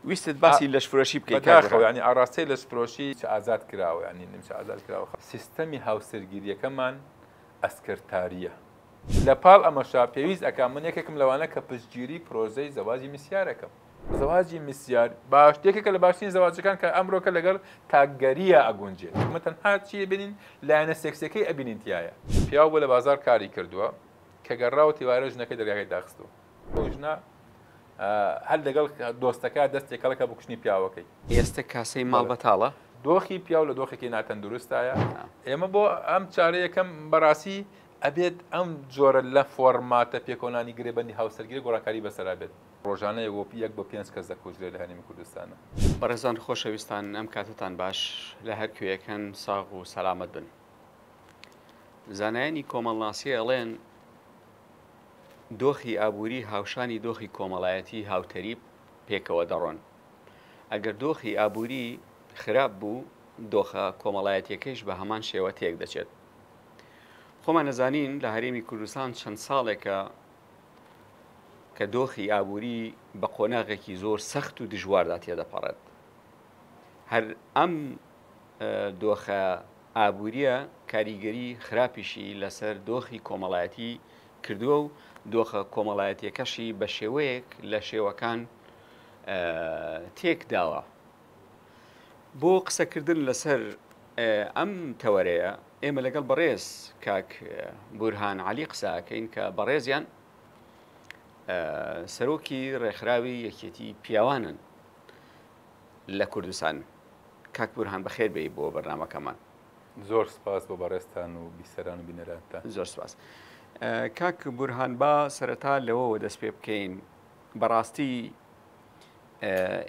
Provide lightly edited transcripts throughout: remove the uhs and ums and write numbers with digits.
ویستت باسی لەشفرۆشی بکەی کاک بەداخەوە بورهان. یانی ئاڕاستەی لەشفرۆشی چ ئازاد کراوە یانی نیمچە ئازاد کراوە. سیستەمی هاوسەرگیریەکەمان ئەسکەرتاریە. لە پاڵ ئەمەشا پێویست ئەکا من یەکێکم لەوانە کە پشتگیری پرۆژەی زەواجی میسیار ئەکەم. زەواجی میسیار باش یەکێکە لە باشترین زەواجەکان کە ئەمرۆکە لەگەڵ تاکگەرییا ئەگونجێت. ئەمە تەنها چی ئەبینین لایەنە سێکسیەکەی ئەبینین تیایا. پیاو بووە لە بازاڕ کاری کردووە کە گەڕاوە تیوارە ژنەکەی دەرگاکەی داخستووە. ئەو ژنە هەر لەگەڵ دۆستەکە دەست تێکەڵەکە بۆ کوشتنی پیاوەکەی. ئێستە کاسەی ماڵ بەتاڵە؟ دۆخی پیاو لە دۆخێکی ناتەندروستایە. ئێمە بۆ ئەم چارە یەکەم بەڕاستی ئەبێت ئەم جۆرە لە فۆڕماتە پێکەوەنانی گرێبەندی هاوسەرگیری گۆڕانکاری بەسەرا بێت. ڕۆژانە یەک بۆ پێنج کەس دەکوژرێت لە هەرێمی کوردستانا. بەڕێزان خۆشەویستان ئەم کاتەتان باش لە هەر کوێیەکەن ساغ و سەلامەت بن. زانایانی کۆمەڵناسی ئەڵێن دۆخی ئابووری هاوشانی دۆخی کۆمەڵایەتی هاوتەریب پێکەوە دەڕۆن. ئەگەر دۆخی ئابووری خراپ بوو، دۆخە کۆمەڵایەتیەکەیش بە هەمان شێوە تێک دەچێت. خۆمان ئەزانین لە هەرێمی کوردستان چەند ساڵێکە کە دۆخی ئابووری بە قۆناغێکی زۆر سەخت و دژواردا تێدەپەڕێت. هەر ئەم دۆخە ئابوورییە کاریگەری خراپیشی لەسەر دۆخی کۆمەڵایەتی کردووە و دۆخە کۆمەڵایەتیەکەشی بە شێوەیەک لە شێوەکان تێک داوە. بۆ قسەکردن لەسەر ئەم تەوەرەیە ئێمە لەگەڵ بەڕێز کاک بورهان عەلی قسە ئەکەین کە بەڕێزیان سەرۆکی ڕێکخراوی یەکێتی پیاوانن لە کوردستان. کاک بورهان بەخێر بێی بۆ بەرنامەکەمان. زۆر سپاس بۆ بەڕێزتان و بیسەران و بینەرانتان. زۆر سپاس. کاک بورهان با سەرەتا لەوەوە دەست پێ بکەین بەڕاستی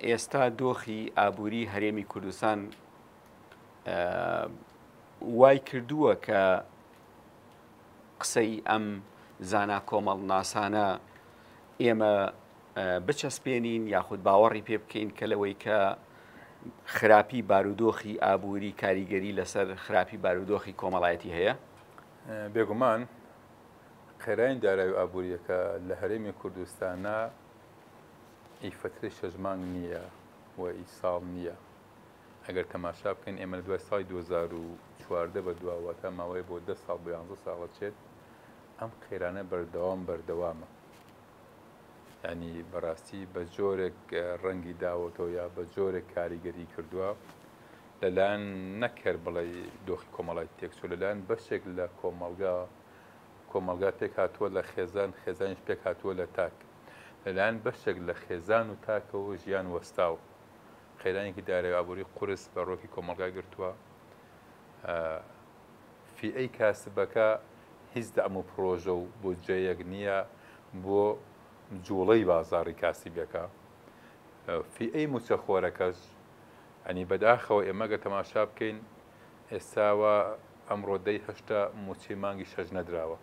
ئێستا دۆخی ئابووری هەرێمی کوردستان وای کردووە کە قسەی ئەم زانا کۆمەڵناسانە ئێمە بچەسپێنین یاخود باوەڕی پێ بکەین کە لەوەی کە خراپی بارودۆخی ئابووری کاریگەری لەسەر خراپی بارودۆخی کۆمەڵایەتی هەیە؟ بێگومان قەیرانی دارایی و ئابووریەکە لە هەرێمی کوردستانا ئی فەترەی شەش مانگ نییە و ئی ساڵ نییە. ئەگەر تەماشا بکەین ئێمە لە دوای ساڵی 2014 بە دواوە واتە ماوەی بۆ دە ساڵ بۆ یانزە ساڵ ئەچێت ئەم قەیرانە بەردەوام بەردەوامە. یانی بەڕاستی بە جۆرێک ڕەنگی داوەتەوە یا بە جۆرێک کاریگەری کردووە لەلایەن نەک هەر بڵێ دۆخی کۆمەڵایەتی تێکچوو لەلایەن بەشێک لە کۆمەڵگا کۆمەڵگا پێک هاتووە لە خێزان خێزانیش پێک هاتووە لە تاک لەلایەن بەشێک لە خێزان و تاکەوە ژیان وەستاو قەیرانێکی دارایی ئابووری قورس بە ڕۆکی کۆمەڵگا گرتووە فیئەی کاسبەکە هیچ دەعم و پرۆژە و بودجەیەک نییە بۆ جوڵەی بازاڕی کاسبیەکە، فیئەی موچەخۆرەکەش ئەنی بەداخەوە ئێمە گەر تەماشا بکەین ئێستا وا ئەمڕۆ دەی هەشتە موچەی مانگی شەش نەدراوە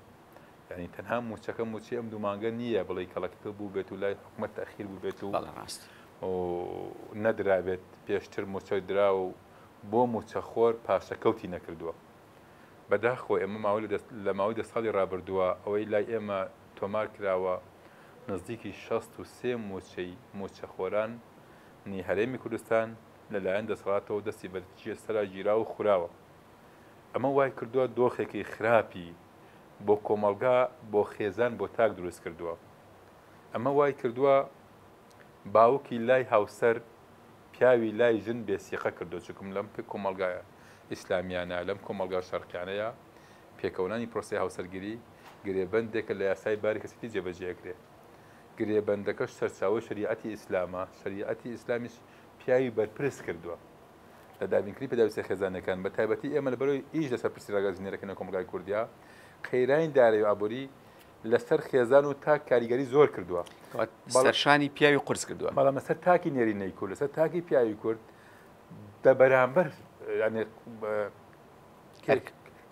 یعنی تەنها موچەکە موچەی ئەم دوو مانگە نییە بڵێی کەڵەکە بوو بێت و لای حکومەت تەخیر بوو بێت و نەدرابێت پێشتر موچە دراوە و بۆ موچەخۆر پاشەکەوتی نەکردووە بەداخەوە ئێمە ماوەی لە ماوەی دە ساڵی ڕابردووە ئەوەی لای ئێمە تۆمار کراوە نزیکی 63 مووچەی مووچەخۆران نی هەرێمی کوردستان لەلایەن دەسەڵاتەوە دەستی بە سەرا گیراوە و خوراوە. ئەمە وای کردووە دۆخێکی خراپی بۆ کۆمەڵگا، بۆ خێزان، بۆ تاک دروست کردووە. ئەمە وای کردووە باوکی لای هاوسەر پیاوی لای ژن بێ سیقە کردووە، چونکم لەم کۆمەڵگا ئیسلامیانە، لەم کۆمەڵگا شەرقیانەیە پێکەوەنانی پرۆسەی هاوسەرگیری گرێبەندێکە لە یاسای باری کەسێتی جێبەجێ ئەکرێ. گرێبەندەکەش سەرچاوەی شەریعەتی ئیسلامە، شەریعەتی ئیسلامیش پیاوی بەرپرس کردووە لە دابینکردنی پێداویستیە خێزانیەکان، بە تایبەتی ئێمە لەبەرئەوەی ئیش لەسەر پرسی ڕەگەزی نێرەکەین لە کۆمەڵگای کوردیا، قەیرانی دارایی و ئابووری لەسەر خێزان و تاک کاریگەری زۆر کردووە. سەرشانی پیاوی قورس کردووە. بەڵام لەسەر تاکی نێرینەی کورد، لەسەر تاکی پیاوی کورد دە بەرامبەر یانی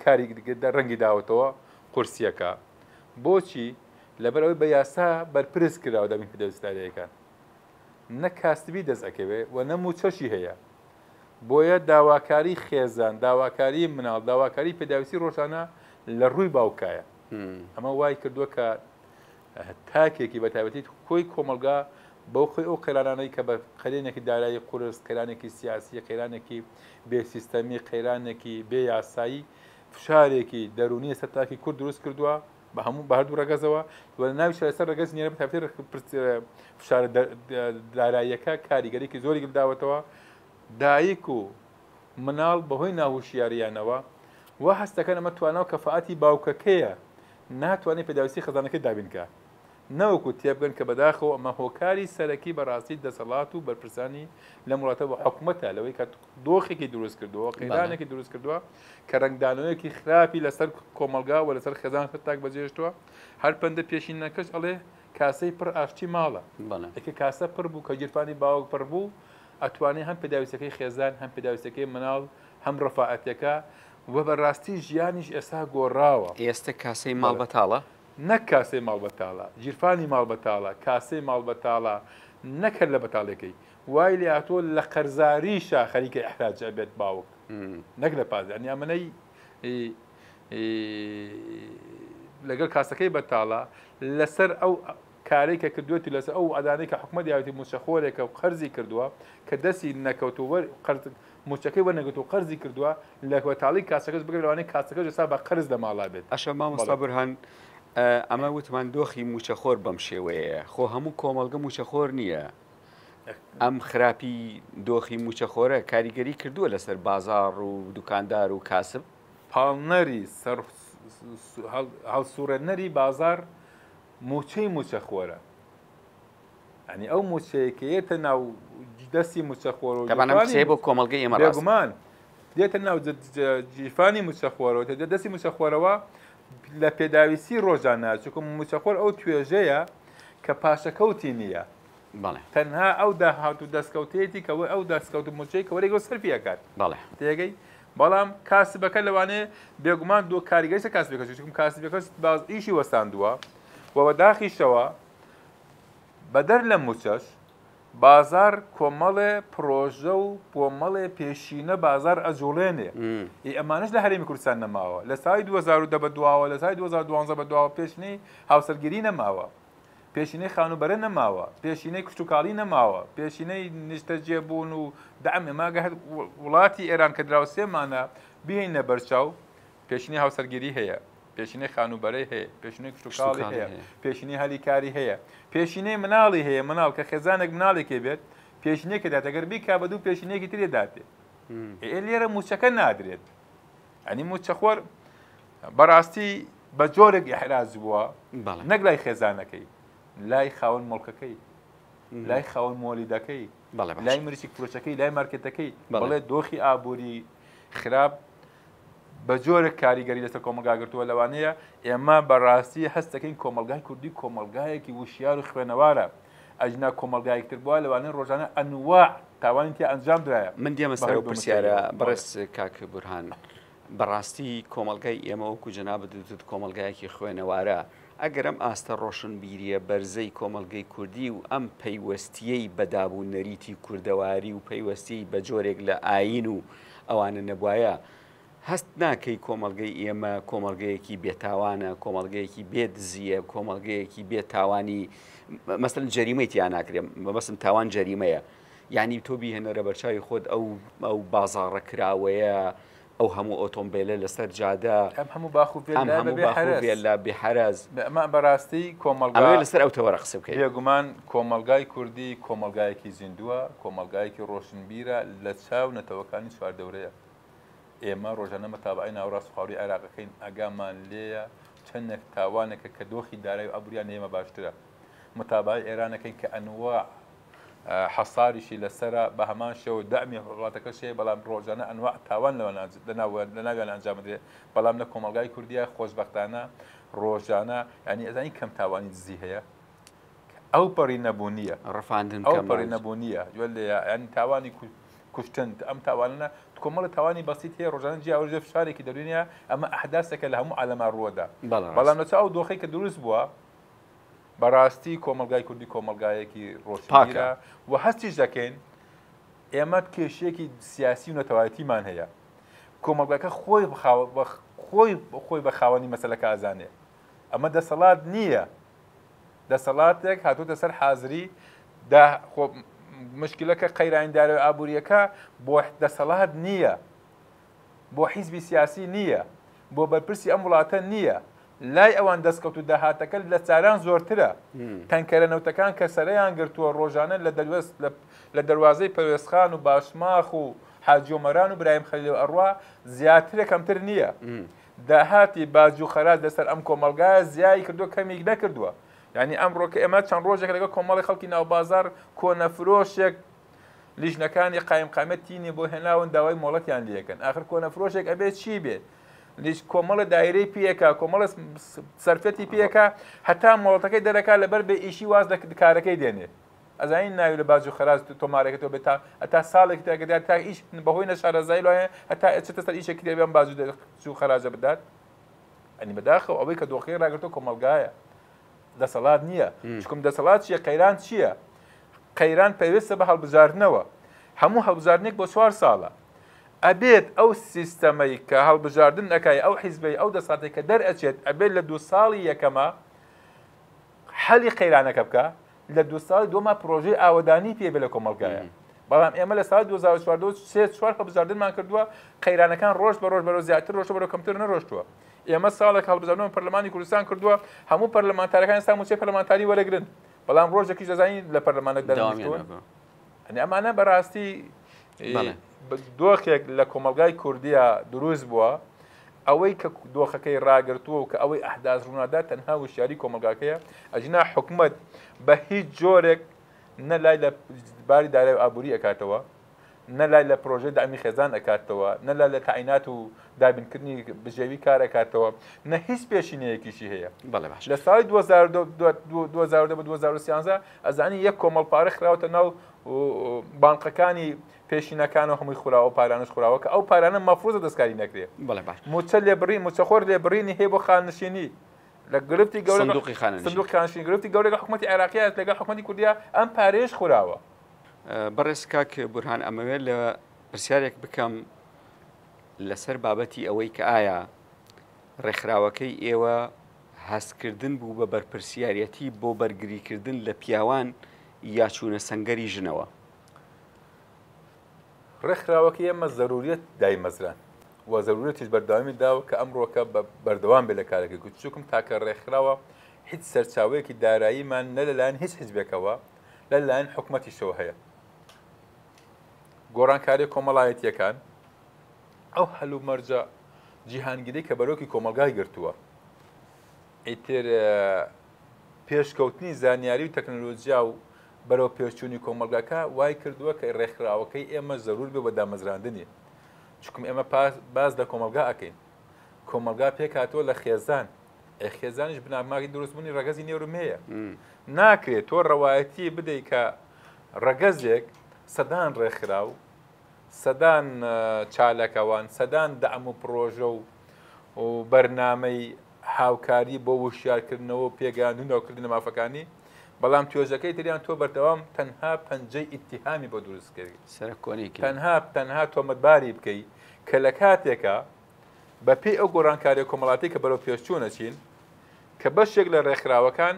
کاری ڕەنگی داوەتەوە قورسیەکە. بۆچی؟ لەبەرئەوەی بە یاسا بەرپرس کراوە دابین پێداویستیە نە کاسبی دەست ئەکەوێ و نە مووچەشی هەیە بۆیە داواکاری خێزان داواکاری مناڵ داواکاری پێداویستی ڕۆژانە لە ڕووی باوکایە ئەمە وای کردووە کە تاکێکی بە تایبەتی کۆی کۆمەلگا بەو خۆی ئەو قەیرانانەی کە بە قەیرانێکی دارایی قورس، قەیرانێکی سیاسی، قەیرانێکی بێ سیستەمی، قەیرانێکی بێ یاسایی، فشارێکی دەروونی لەسەر تاکی کورد دروست کردووە بە هەموو بە هەردوو ڕەگەزەوە و لە ناویشا لەسەر ڕەگەزی نێرە بە تایبەتی فشارە داراییەکە کاریگەریی زۆری گلداوەتەوە دایک و مناڵ بەهۆی ناهوشیاریانەوە وا هەست دەکەن ئەمە توانا و کەفائەتی باوکەکەیە ناتوانێت پێداویستی خێزانەکەی دابین کا نەوەکو تێبگەن کە بەداخەوە ئەمە هۆکاری سەرەکی بەڕاستی دەسەڵات و بەرپرسانی لەم وڵاتە و حکومەتە لەوەی کە دۆخێکی دروست کردووە قەیرانێکی دروست کردووە کە ڕەنگدانەوەیەکی خراپی لەسەر کۆمەڵگا و لەسەر خێزان سەر تاک بەجێهێشتووە هەر پەندە پێشینەکەش ئەڵێ کاسەی پڕ ئاشتی ماڵە ئەکە کاسە پڕ بوو کە گیرفانی باوک پڕ بوو ئەتوانێ هەم پێداویستەکەی خێزان هەم پێداویستەکەی مناڵ هەم ڕەفائەتەکە و بەڕاستی ژیانیش ئێستا گۆڕاوە. ئێستە کاسەی ماڵ بەتاڵە؟ نەک کاسەی ماڵ بەتاڵە، گیرفانی ماڵ بەتاڵە، کاسەی ماڵ بەتاڵە، نەک هەر لە بەتاڵیەکەی، وای لێهاتووە لە قەرزاریشا خەریکە ئیحراج ئەبێت باوک نەک لە پاس یانی ئەمەنەی لەگەڵ کاسەکەی بەتاڵە لەسەر ئەو کارەی کە کردوێتی لەسەر ئەو وەعدانەی کە حکومەت یاوێتی مووچەخۆرێکە و قەرزی کردووە کە دەستی نەکەوت و وەر قەرز مووچەکەی وەرنەگرت و قەرزی کردووە لە بەتاڵی کاسەکەش بگرە لەوانەیە کاسەکەش ئێستا بە قەرز لە ماڵا بێت. باشە مامۆستا بورهان ئەمە وتمان دۆخی مووچەخۆر بەم شێوەیەیە خۆ هەموو کۆمەڵگە مووچەخۆر نییە ئەم خراپی دۆخی مووچەخۆرە کاریگەری کردووە لەسەر بازاڕ و دوکاندار و کاسب؟ پاڵنەری سەر هەڵسوڕێنەری بازاڕ مووچەی مووچەخۆرە یانی ئەو مووچەیە کە یەتە ناو دەستی مووچەخۆرەوە تەبعەن ئەم قسەیە بۆ کۆمەڵگەی ئێمە ڕاستە. بێگومان دێتە ناو جیفانی مووچەخۆرەوە تێ دەستی مووچەخۆرەوە لە پێداویستی ڕۆژانە چونکە مووچەخۆر ئەو توێژەیە کە پاشەکەوتی نییە بەڵێ تەنها ئەو داهات و دەستکەوتەیەتی کە ئەو دەستکەوت و مووچەی کە وەرەگرێ سەرفی ئەکات بەڵێ تێگەی بەڵام کاسبەکە لەوانەیە بێگومان دوو کاریگەری سەر کاسبەکەش چونکە کاسبەکەش باز ئیشی وەستاندووە و بەداخیشەوە بەدەر لە مووچەش بازاڕ کۆمەڵێ پڕۆژە و کۆمەڵێ پێشینە بازاڕ ئەجوڵێنێ ئی ئەمانەش لە هەرێمی کوردستان نەماوە لە ساڵی 2010 بە دواوە لە ساڵی 2012 بە دواوە پێشینەی هاوسەرگیری نەماوە پێشینەی خانووبەرە نەماوە پێشینەی کشتوکاڵی نەماوە پێشینەی نیشتەجێبوون و دەعم ئێمە ئەگەر وڵاتی ئێران کە دراوسێمانە بهێنە بەرچاو پێشینەی هاوسەرگیری هەیە، پێشینەی خانووبەرەی هەیە، پێشینەی کشتوکاڵی هەیە، پێشینەی هەلی کاری هەیە، پێشینەی مناڵی هەیە، مناڵ کە خێزانێک مناڵێکی بێت پێشینەیەکی دات ئەگەر بیکا بە دوو پێشینەیەکی تری داتێ ئێ لێرە مووچەکە نادرێت ئەنی مووچەخۆر بەڕاستی بە جۆرێک ئیحراج بووە نەک لای خێزانەکەی لای خاوەن مڵکەکەی لای خاوەن مۆلیدەکەی لای مریشک فرۆشەکەی لای مارکێتەکەی بەڵێ دۆخی ئابووری خراپ بە جۆرێک کاریگەری لەسەر کۆمەڵگا گرتووە لەوانەیە ئێمە بەڕاستی هەست دەکەین کۆمەڵگای کوردی کۆمەڵگایەکی وشیار و خوێنەوارە ئەجنا کۆمەڵگایەک تر بووە لەوانەیە ڕۆژانە ئەنواع تاوانی تیا ئەنجام درایە. من دێمە سەر ئەو پرسیارە بەڕێز کاک بورهان بەڕاستی کۆمەڵگای ئێمە وەکو جەنابت وتت کۆمەڵگایەکی خوێنەوارە ئەگەر ئەم ئاستە ڕۆشنبیریە بەرزەی کۆمەڵگەی کوردی و ئەم پەیوەستیەی بە داب و نەریتی کوردەواری و پەیوەستیەی بە جۆرێک لە ئایین و ئەوانە نەبوایە هەست ناکەی کۆمەڵگەی ئێمە کۆمەڵگەیەکی بێتاوانە کۆمەڵگەیەکی بێ دزیە کۆمەڵگەیەکی بێ تاوانی مەسەلەن جەریمەی تیا ناکرێ مەبەستم تاوان جەریمەیە یعنی تۆ بیهێنەرە بەرچاوی خۆت ئەو ئەو بازاڕە کراوەیە ئەو هەموو ئۆتۆمبێلە لەسەر جادە ئەم هەموو باخ و ئەم هەموو باخ و ڤێلا بێ حەرەز. ئەمە بەڕاستی کۆمەڵگا ئەمەوێ لەسەر ئەو تەوەرە قسە بکەین. بێگومان کۆمەڵگای کوردی کۆمەڵگایەکی زیندووە، کۆمەڵگایەکی ڕۆشنبیرە لە چاو نەتەوەکانی چواردەورەیە. ئێمە ڕۆژانە مەتابەعەی ناوەڕاست و خوارووی عێراق ئەکەین، ئاگامان لێیە چەندێک تاوانێکە کە دۆخی دارایی و ئابووریان لە ئێمە باشترە. متابەعەی ئێران ئەکەین کە ئەنواع حەساریشی لەسەرە بە هەمان شێوە دەعمی وڵاتەکەش هەیە بەڵام ڕۆژانە ئەنواع تاوان لەناویان ئەنجام بدرێت بەڵام لە کۆمەڵگای کوردیا خۆشبەختانە ڕۆژانە ینی ئەزانی کەم تاوانی دزی هەیە ئەو پەڕی نەبوونیە ڕفاندن ئەو پەڕی نەبوونیە ینی تاوانی کوشتن ئەم تاوانە کۆمەڵە تاوانی بەسیت هەیە ڕۆژانە جیاوازە فشارێکی دەروونیە ئەمە ئەحداسێکە لە هەموو عالەما ڕووەدا بەڵام لە چاو دۆخی کە دروست بووە بەڕاستی کۆمەڵگای کوردی کۆمەڵگایەکی ڕۆشنبیرە و هەستیش دەکەین ئێمە کێشەیەکی سیاسی و نەتەوایەتیمان هەیە کۆمەڵگاکە خۆی خۆی خۆی بە خاوەنی مەسەلەکە ئازانێ ئەمە دەسەڵات نییە دەسەڵاتێک هاتوتە سەر حازری دا خۆ مشکلەکە قەیرانی دارایی ئابووریەکە بۆ دەسەڵات نییە بۆ حیزبی سیاسی نییە بۆ بەرپرسی ئەم وڵاتە نییە لای ئەوان دەستکەوت و داهاتەکە لە جاران زۆرترە تەنکەرە نەوتەکان کە سەرەیان گرتووە ڕۆژانە لە دەروێست لە دەروازەی پەروێزخان و باشماخ و حاجی ئۆمەران و برایم خەلیل و ئەڕوا زیاترە کەمتر نییە داهاتی باج و خەراج لەسەر ئەم کۆمەڵگایە زیای کردووە کەمیک نەکردووە یعنی ئەمڕۆ کە ئێمە چەند ڕۆژێک لەگەڵ کۆمەڵی خەڵکی ناوبازار کۆنەفرۆشێک لیژنەکانی قایمقامیەت تینی بۆ هێناون داوای مۆڵەتیان لێکەن ئاخر کۆنەفرۆشێک ئەبێ چی بێ لیژ کۆمەڵە دایرەی پێکا کۆمەڵە سەرفەتی پێکا هەتا مۆڵەتەکەی دەرەکا لەبەر بێ ئیشی واز لە کارەکەی دێنێ ئەزانین ناوی لە باج و خەراج تۆمارەکە تۆ بێت تا هەتا ساڵێک تر ئەگەر تا ئیش بەهۆی نەشارەزایی لایە هەتا ئەچێتە سەر ئیشێکی تر ئەم باج و خەراجە بدات ئەنی بەداخەوە ئەوەی کە دۆخەکەی ڕاگرتووە کۆمەڵگایە دەسەڵات نییە چکم دەسەڵات چییە قەیران چییە قەیران پەیوەستە بە هەڵبژاردنەوە هەموو هەڵبژاردنێک بۆ چوار ساڵە ئەبێت ئەو سیستەمەی کە هەڵبژاردن ئەکای ئەو حیزبەی ئەو دەسەڵاتێک کە دەرئەچێت ئەبێت لە دوو ساڵی یەکەمە حەلی قەیرانەکە بکە لە دوو ساڵی دووەما پرۆژەی ئاوەدانی پێ بێ لە کۆمەڵگایە بەڵام ئێمە لە ساڵی 2014 سێ چوار هەڵبژاردنمان کردووە قەیرانەکان ڕۆژ بە ڕۆژ بەرەو زیاتر ڕۆژ بەرەو کەمتر نەڕۆشتووە ئێمە ساڵێک هەڵبژاردنمان پەرلەمانی کوردستان کردووە هەموو پەرلەمانتارەکان ئێستا مووچەی پەرلەمانتاری وەرەگرن بەڵام ڕۆژێکیش دەزانین لە پەرلەمانە دەرنیشتوون ئەنی ئەمانە بەڕاستی دۆخێک لە کۆمەلگای کوردیا دروست بووە ئەوەی کە دۆخەکەی ڕاگرتووە و کە ئەوەی ئەحداس ڕوونادا تەنها وشیاری کۆمەلگاکەیە ئەجینا حکومت بە هیچ جۆرێک نە لای لە باری دارای و ئابووری ئەکاتەوە نە لای لە پرۆژەی دامی خێزان ئەکاتەوە نە لای لە تاعینات و دابینکردنی بژێوی کار ئەکاتەوە نە هیچ پێشینەیەکیشی هەیە بەڵێ باش لە ساڵی 2012 بۆ 2013 ئەزانی یەک کۆمەڵ پارە خراوەتە ناو بانقەکانی پێشینەکان و هەمووی خوراوە پارانش خوراوە کە ئەو پارانە مەفروزە دەستکاری نەکرێ بەڵێ باش موچە لێبڕی موچەخۆر لێبڕینی هەیە بۆ خاننشینی لە گرفتی گەورە سندوقی خانەنشین سندوقی خانەنشین گرفتی گەورە لەگەڵ حکومەتی عێراقیە لەگەڵ حکومەتی کوردیە ئەم پارەیەش خوراوە. بەڕێز کاک بورهان ئەمەوێت لە پرسیارێک بکەم لەسەر بابەتی ئەوەی کە ئایا ڕێکخراوەکەی ئێوە هەستکردن بوو بە بەرپرسیارەتی بۆ بەرگریکردن لە پیاوان یا چوونە سەنگەری ژنەوە؟ ڕێکخراوەکەی ئێمە زەروریەت دایمەزران و زەرورەتیش بەردەوامی داوە کە ئەمڕۆکە بەردەوام بێت لە کارەکەی چونکم تاکە ڕێکخراوە هیچ سەرچاوەیەکی داراییمان نە لەلایەن هیچ حیزبێکەوە لە لایەن حکومەتیشەوە هەیە. گۆڕانکاریە کۆمەڵایەتیەکان ئەو هەلومەرجە جیهانگیری کە بەرۆکی کۆمەڵگای گرتووە ئیتر پێشکەوتنی زانیاری و تەکنەلۆجیا و بەرەو پێشچوونی کۆمەڵگاکە وای کردووە کە ڕێکخراوەکەی ئێمە زەرور بێ بە دامەزراندنی چکم ئێمە باس لە کۆمەڵگا ئەکەین کۆمەڵگا پێکهاتووە لە خێزان ئێ خێزانیش بناغەی دروستبوونی ڕەگەزی نێر و مێیە ناکرێت تۆ ڕەوایەتی بدەیت کە ڕەگەزێک سەدان ڕێکخراو سەدان چاالەکەوان سەدان دەعم و پرۆژە و و بەرنامەی هاوکاری بۆ وشیارکردنەوە و پێگەیاندنەوەکردن لە مافەکانی بەڵام توێژەکەی تریان تۆ بەردەوام تەنها پەنجەی ئیتیهامی بۆ دروست کردی سەرکۆنێکی تەنها تەنها تۆمەتباری بکەی کە لە کاتێکە بەپێی ئەو گۆڕانکاریە کۆمەڵاتی کە بەرەو پێشچوون ئەچین کە بەشێک لە ڕێکخراوەکان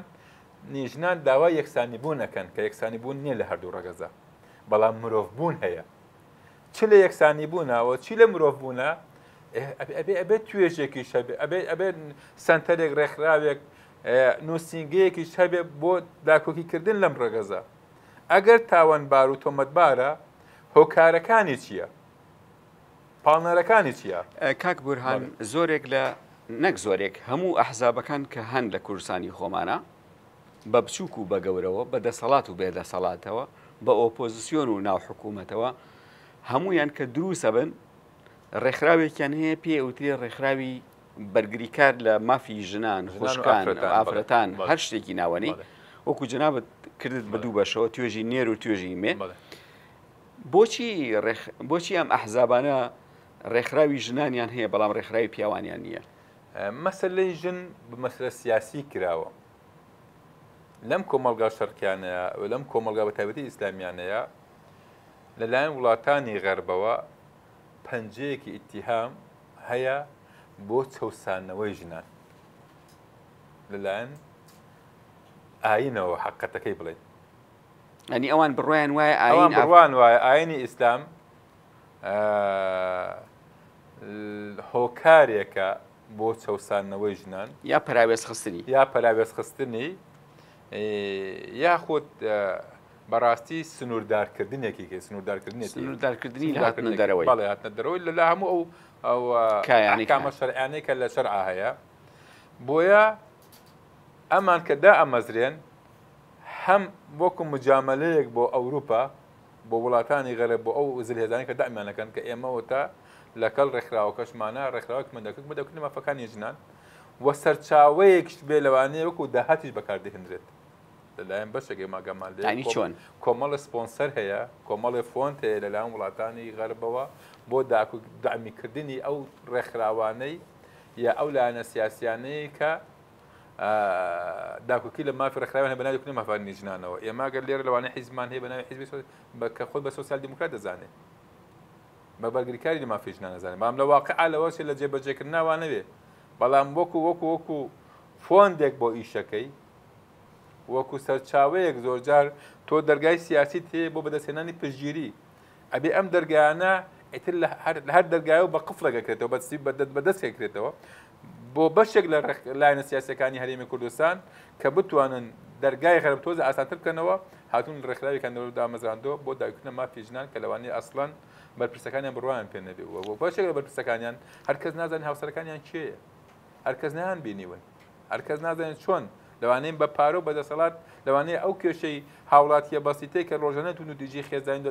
ژنان داوای یەکسانی بوون ئەکەن کە یەکسانی بوون نییە لە هەردوو ڕەگەزە بەڵام مرۆڤ بوون هەیە چ لە یەکسانی بوونەوە چی لە مرۆڤ بوونە ئەبێ ئەبێ توێژێکیش هەبێ ئەبێ ئەبێ سەنتەرێک ڕێکخراوێک نووسینگەیەکیش هەبێ بۆ داکۆکیکردن لەم ڕەگەزە ئەگەر تاوانبار و تۆمەتبارە هۆکارەکانی چییە؟ پاڵنەرەکانی چییە؟ کاک بورهان زۆرێک لە نەک زۆرێک هەموو ئەحزابەکان کە هەن لە کوردستانی خۆمانە بە بچووک و بە گەورەوە بە دەسەڵات و بێ دەسەڵاتەوە بە ئۆپۆزیسیۆن و ناو حکوومەتەوە هەمویان کە دروستە بن ڕێکخراوێکیان هەیە پێ ئەوترێ ڕێکخراوی بەرگریکار لە مافی ژنان خوشکان ئافرەتان هەر شتێکی ناوەنی وەکو جەنابت کردت بە دوو بەشەوە توێژی نێر و توێژی مێ بۆچی بۆچی ئەم ئەحزابانە ڕێکخراوی ژنانیان هەیە بەڵام ڕێکخراوی پیاوانیان نییە؟ مەسەلەی ژن بە مەسەلە سیاسی کراوە لەم کۆمەڵگا شەرقیانەیە و لەم کۆمەڵگا بە تایبەتی ئیسلامیانەیە لەلایەن وڵاتانی غەربەوە پەنجەیەکی ئیتیهام هەیە بۆ چەوسانەوەی ژنان لەلایەن ئاینەوە حقەتەکەی بڵێن. ئەنی ئەوان بڕوایان وایە ئەوان ئاین بڕوان وایە ئاینی ئیسلام هۆکارێکە بۆ چەوساندنەوەی ژنان یا پەراوێزخستنی یا پەراوێزخستنی یاخود بەڕاستی سنووردارکردنێکی کە سنووردارکردنێتی سنووردارکردنی لە هاتنە دەرەوەی بەڵێ هاتنە دەرەوەی لە هەموو ئەو ئەو کایانەی ئەحکامە شەرعیانەی کە لە شەرعا هەیە بۆیە ئەمان کە دائەمەزرێن هەم وەکو مجاملەیەک بۆ ئەوروپا بۆ وڵاتانی غەرب بۆ ئەو زلهێزانەی کە دەعمیان ئەکەن کە ئێمە وەتا لەکەڵ ڕێکخراوەکەشمانە ڕێکخراوێکمان دەکرد بۆ دەکردنی مافەکانی ژنان و سەرچاوەیەکیش بێ لەوانەیە وەکو داهاتیش بەکاردەهێنرێت لەلایەن بەشێک ئێمە ئاگامان لێ یانی چۆن؟ کۆمەڵە سپۆنسەر هەیە کۆمەڵێ فۆند هەیە لەلایەن وڵاتانی غەربەوە بۆ داعمیکردنی ئەو ڕێکخراوانەی یا ئەو لایەنە سیاسیانەی کە داکۆکی لە مافی ڕێکخراویان هەیە بە ناوی کوردی مافانی ژنانەوە. ئێمە گەر لێرە لەوانەیە حیزبمان هەیە بە ناوی حیزبی کە خۆی بە سۆسیال دیموکرات دەزانێ، بە بەرگریکاری لە مافی ژنان دەزانێ، بەڵام لە واقعا لەوە چێ لە جێبەجێکردنا وا نەبێ، بەڵام وەکو وەکو وەکو فۆندێک بۆ ئیشەکەی، وەکو سەرچاوەیەک زۆرجار تۆ دەرگای سیاسیت هەیە بۆ بەدەستهێنانی پشتگیری، ئەبێ ئەم دەرگایانە ئیتر لە هەر دەرگایە و بە قفڵێک ئەکرێتەوە بە سی بە دەستێک ئەکرێتەوە بۆ بەشێک لە لایەنە سیاسەکانی هەرێمی کوردستان کە بتوانن دەرگای غەرب تۆزە ئاسانتر بکەنەوە هاتوون ڕێکخراوێکیان دامەزراندووە بۆ داکردنە مافی ژنان کە لەوانەیە ئەسڵەن بەرپرسەکانیان بڕوایان پێ نەبێ و بەشێک لە بەرپرسەکانیان هەر کەس نازانێت هاوسەرەکانیان کێیە هەر کەس نەیان بینیون هەر کەس نازانێت چۆن لەوانەیە بە پارە و بە دەسەڵات لەوانەیە ئەو کێشەی هاوڵاتیە بەسیتەی کە ڕۆژانە توندوتیژی خێزانی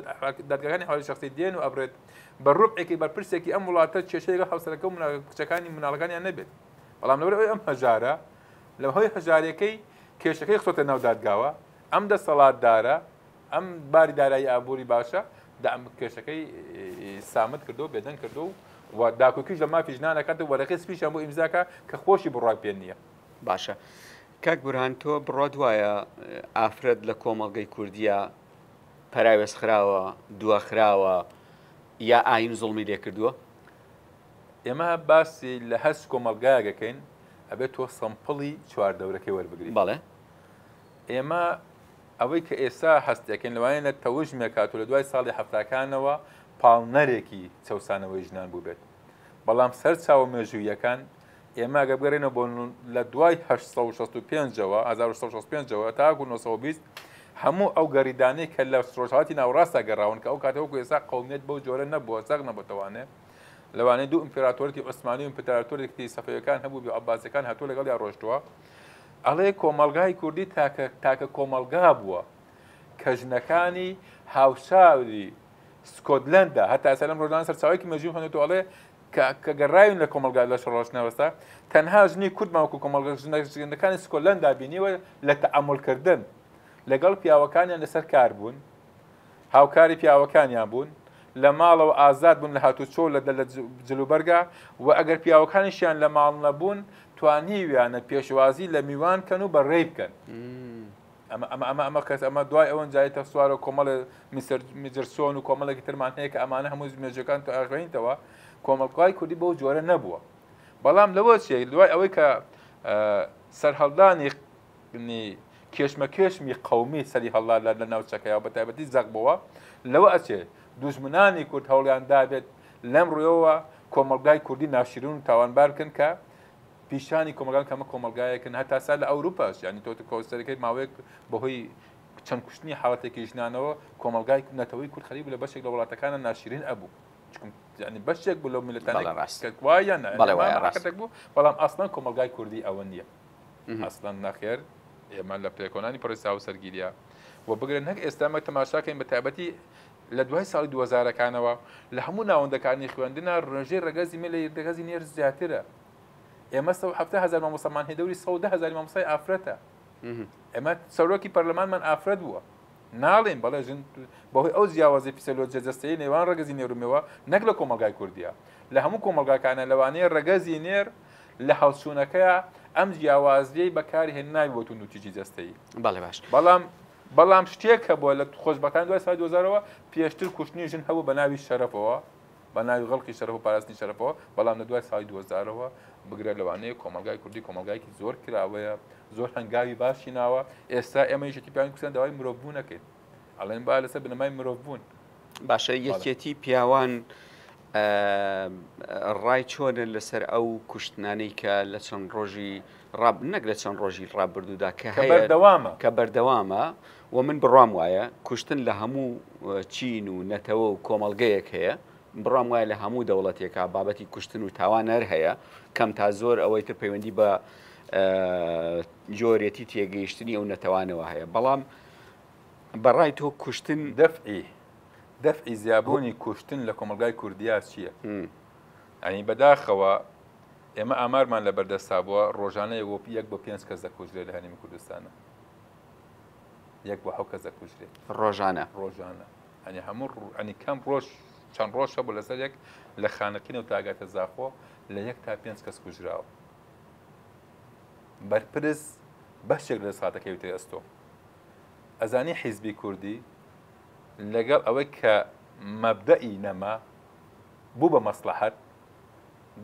دادگاکانی حوالی شخصی دێن و ئەبرێت بە ڕوبعێکی بەرپرسێکی ئەم وڵاتە کێشەی لەگەڵ هاوسەرەکە و کچەکانی مناڵەکانیان نەبێت بەڵام لەبەر ئەوەی ئەم هەژارە لە هۆی هەژارەکەی کێشەکەی خستۆتە ناو دادگاوە ئەم دەسەڵاتدارە ئەم باری دارایی ئابووری باشە دام کێشەکەی سامت کردو بێدەنگ کردو و داکۆکیش لە مافی ژنان ئەکات و وەرەقەی سپیشیان بۆ ئیمزاکا کە خۆشی بڕوای پێ نییە. باشە کاک بورهان تۆ بڕوات وایە ئافرەت لە کۆمەڵگەی کوردیە پەراوێز خراوە دواخراوە یا ئاین زوڵمی لێ کردووە؟ ئێمە باسی لە هەست کۆمەڵگایەک ئەکەین ئەبێت تۆ سەمپڵی چواردەورەکەی وەربگری. بەڵێ. ئێمە ئەوەی کە ئێستا هەست دەکەین لەوانەیە لە تەوژمێک هاتوو لە دوای ساڵی حەفتاکانەوە پاڵنەرێکی چەوسانەوەی ژنان بووبێت بەڵام سەرچاوە مێژوویەکان ئێمە گە بگەڕێنەوە بۆ لە دوای 865ەوە 1665ەوە تاکو 920 هەموو ئەو گەڕیدانەی کە لە ڕۆژهەڵاتی ناوەڕاستدا گەڕاون کە ئەو کاتە وەکو ئێستا قەومیەت بەو جۆرە نەبووە زەق نەبووتەوانێ لەوانەیە دوو ئیمپراتۆرەتی عوسمانی و ئیمپراتۆرێکی سەفەویەکان هەبوو بێ عەباسیەکان هاتووە لەگەڵیا ڕۆشتووە ئەڵێ کۆمەڵگای کوردی تاکە تاکە کۆمەڵگا بووە کە ژنەکانی هاوشاری سکۆتلەندا هەتا ئێستا لەم ڕۆژانە سەرچاوەیەکی مێژووی خوێندووەتەوە ئەڵێ کە کە گەڕاوین لە کۆمەڵگا لە شەڕۆشنەوەستا تەنها ژنی کوردمان وەکو کۆمەڵگە ژنەکانی سکۆتلەندا بینیوە لە تەعامولکردن لەگەڵ پیاوەکانیان لەسەر کار بوون هاوکاری پیاوەکانیان بوون، لە ماڵەوە ئازاد بوون لە هاتوچۆ و لە جلوبەرگا و ئەگەر پیاوەکانیشیان لە ماڵ نەبوون توانیویانە پێشوازی لە میوان کەن و بەڕێی بکەن. ئەمە ئەمە ئەمە ئەمە کەس ئەمە دوای ئەوەن جایتە سوارە کۆمەڵێ میسەر میجرسۆن و کۆمەڵێکی ترمان هەیە کە ئەمانە هەموو مێژەکان تو ئاخوێنیتەوە کۆمەڵگای کوردی بەو جۆرە نەبووە بەڵام لەوە چێ دوای ئەوەی کە سەرهەڵدانی نی کێشمەکێشمی قەومی سەری هەڵدا لە لە ناوچەکەیا و بەتایبەتی زەق بۆوە، لەوە ئەچێ دوژمنانی کورد هەوڵیان دابێت لەم ڕووەوە کۆمەڵگای کوردی ناشرین و تاوانبار بکەن کە پیشانی کۆمەڵگان کە ئەمە کۆمەڵگایەکن هەتا سا لە ئەوروپاش یانی تۆ کۆسەرەکەی ماوەیەک بەهۆی چەند کوشتنی حاڵەتێکی ژنانەوە کۆمەڵگای نەتەوەی کورد خەریک بوو لە بەشێک لە وڵاتەکانە ناشرین ئەبوو چکم یعنی بەشێک بوو لەو میللەتانەی بەڵێ ڕاست کە وایە نا بەڵێ وایە ڕاست حەقیقەتێک بوو بەڵام ئەسڵەن کۆمەڵگای کوردی ئەوە نییە ئەسڵەن نەخێر ئێمە لە پێکۆنانی پرۆسەی هاوسەرگیریە و بگرە نەک ئێستا مە تەماشاکەین بە تایبەتی لە دوای ساڵی 2000ەکانەوە لە هەموو ناوەندەکانی خوێندنا ڕێژەی ڕەگەزی مێ لە ڕەگەزی نێر زیاترە ئێمە 170 هەزار مامۆستامان هەیە دەوری 110 هەزاری مامۆستای ئافرەتە ئێمە سەرۆکی پەرلەمانمان ئافرەت بووە ناڵێن بەڵێ ژن بەهۆی ئەو جیاوازی فیسیۆلۆجیە جەستەیی نێوان ڕەگەزی نێر و مێوە نەک لە کۆمەڵگای کوردیە لە هەموو کۆمەڵگاکانە لەوانەیە ڕەگەزی نێر لە هەڵچوونەکەیا ئەم جیاوازیەی بەکاری هێناوی بۆ توندوتیژی جەستەیی. بەڵێ باش. بەڵام بەڵام شتێک هەبووە لە خۆشبەختانە دوای ساڵی 2000 ەوە پێشتر کوشتنی ژن هەبوو بە ناوی شەرەفەوە بە ناوی غەڵقی شەرەف و پاراستنی شەرەفەوە بەڵام لە دوای ساڵی 2000 ەوە بگرە لەوانەیە کۆمەڵگای کوردی کۆمەڵگایەکی زۆر کراوەیە زۆر هەنگاوی باشی ناوە ئێستا ئێمە یەکێتی پیاوانی کوردستان داوای مرۆڤبوون نەکەین. ئەڵێن با لەسەر بنەمای مرۆڤ بوون. باشە یەکێتی پیاوان ڕای چۆنە لەسەر ئەو کوشتنانەی کە لە چەند ڕۆژی ڕاب نەک لە چەند ڕۆژی ڕابردوودا کە بەردەوامە کە بەردەوامە و من بڕوام وایە کوشتن لە هەموو چین و نەتەوە و کۆمەڵگەیەک هەیە بڕوام وایە لە هەموو دەوڵەتێکا بابەتی کوشتن و تاوان هەر هەیە کەم تا زۆر ئەوەی تر پەیوەندی بە جۆرێتی تێگەیشتنی ئەو نەتەوانەوە هەیە بەڵام بەڕای تۆ کوشتن دەفعی دەفعی زیابوونی کوشتن لە کۆمەڵگای کوردیا چییە؟ ئەنی بەداخەوە ئێمە ئامارمان لە بەردەستا بووە ڕۆژانە یەک بۆ پێنج کەس دەکوژرێت لە هەرێمی کوردستانە یەک بۆ حەو کەس دەکوژرێت ڕۆژانە ڕۆژانە ئەنی هەموو ئەنی کەم ڕۆژ چەند ڕۆژ هەبوو لەسەر یەک لە خانەقینەوە تاگاتە زاخۆ لە یەک تا پێنج کەس کوژراوە بەرپرس بەشێک لە دەسەڵاتەکەی ئەستۆ ئەزانی حیزبی کوردی لەگەڵ ئەوەی کە مەبدەئی نەما بوو بە مەسڵەحەت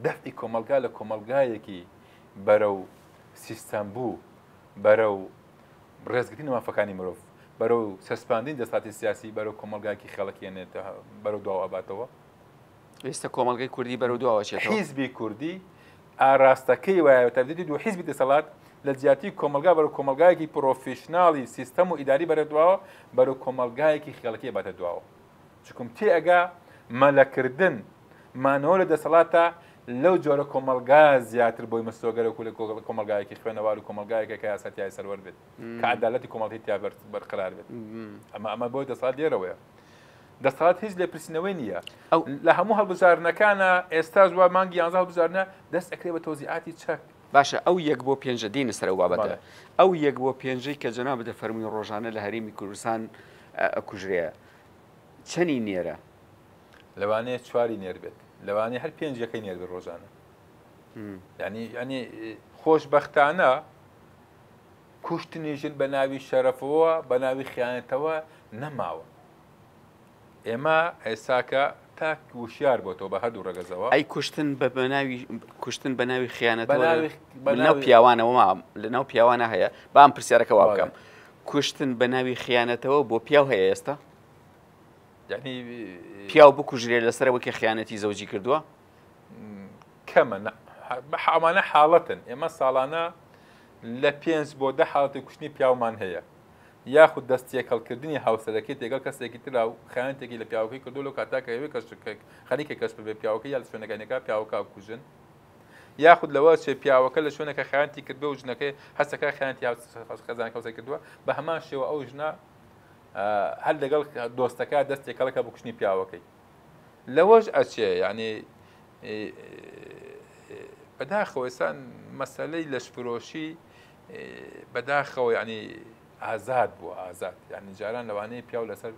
دەفعی کۆمەڵگا لە کۆمەڵگایەکی بەرەو سیستەم بوو بەرەو ڕێزگرتنی مافەکانی مرۆڤ بەرەو چەسپاندنی دەسەڵاتی سیاسی بەرەو کۆمەڵگایەکی خێڵەکی ئەنێتە بەرەو دواوە ئەباتەوە. ئێستا کۆمەڵگەی کوردی بەرەو دواوە چێتەوە. حیزبی کوردی ئاراستەکەی وایە بە تایبەتی دوو حیزبی دەسەڵات لە جیاتی کۆمەڵگا بەرەو کۆمەڵگایەکی پرۆفیشناڵی سیستەم و ئیداری بەرە دواوە بەرەو کۆمەڵگایەکی خێڵەکی ئەباتە دواوە چکم تێئەگا مەلەکردن مانەوە لە دەسەڵاتە لەو جۆرە کۆمەڵگا زیاتر بۆی مسۆگەرە و لە کۆمەڵگایەکی خوێنەوار و کۆمەڵگایەکە کە یاسا تیای سەروەر بێت کە عەدالەتی کۆمەڵی تیا بەرقەرار بێت ئەمە ئەمە بۆی دەسەڵات لێرەوەیە دەسەڵات هیچ لێپرسینەوەی نییە ئەو لە هەموو هەڵبژاردنەکانە ئێستاش وا مانگی یانزە هەڵبژاردنە دەست ئەکرێ بە تۆزیعاتی چەک. باشە ئەو یەک بۆ پێنجە دێینە سەر ئەو بابەتە ئەو یەک بۆ پێنجەی کە جەنابت دەفەرمووی ڕۆژانە لە هەرێمی کوردستان ئەکوژرێ چەنی نێرە؟ لەوانەیە چواری نێر بێت لەوانەیە هەر پێنج یەکەی نێر بێت ڕۆژانە یعنی یعنی خۆشبەختانە کوشتنی ژن بە ناوی شەرەفەوە بە ناوی خیانەتەوە نەماوە ئێمە ئێستاکە تاک وشیار بۆتەوە بە هەردوو ڕەگەزەوە. ئەی کوشتن بە بەناوی کوشتن بە ناوی خیانەتەوە لەناو پیاوانەوە ما لەناو پیاوانە هەیە با ئەم پرسیارەکە وا بکەم کوشتن بە ناوی خیانەتەوە بۆ پیاو هەیە ئێستا یعنی پیاو بکوژرێ لەسەرەوە کە خیانەتی زەوجی کردووە کەمە ئەمانە حاڵەتن ئێمە ساڵانە لە پێنج بۆ دە حاڵەتی کوشتنی پیاومان هەیە یاخود دەست تێکەڵکردنی هاوسەرەکەی تێگەڵ کەسێکی ترا و خیانەتێکی لە پیاوەکەی کردو لەو کاتا کە ئەوێ کەش خەریکە کەش ببێ پیاوەکە یا لە شوێنەکانەکە پیاوەکە کوژن یاخود لەوە چێ پیاوەکە لە شوێنەکە خیانەتی کردووە و ژنەکەی هەستەکە خیانەتی خێزانەکە هاوسەر کردووە بە هەمان شێوە ئەو ژنە هەر لەگەڵ دۆستەکە دەست تێکەڵەکە بۆ کوشتنی پیاوەکەی لەوەش ئەچێ یعنی بەداخەوە ئێستا مەسەلەی لەشفرۆشی بەداخەوە یعنی ئازاد بووە ئازاد یعنی جاران لەوانەیە پیاو لەسەر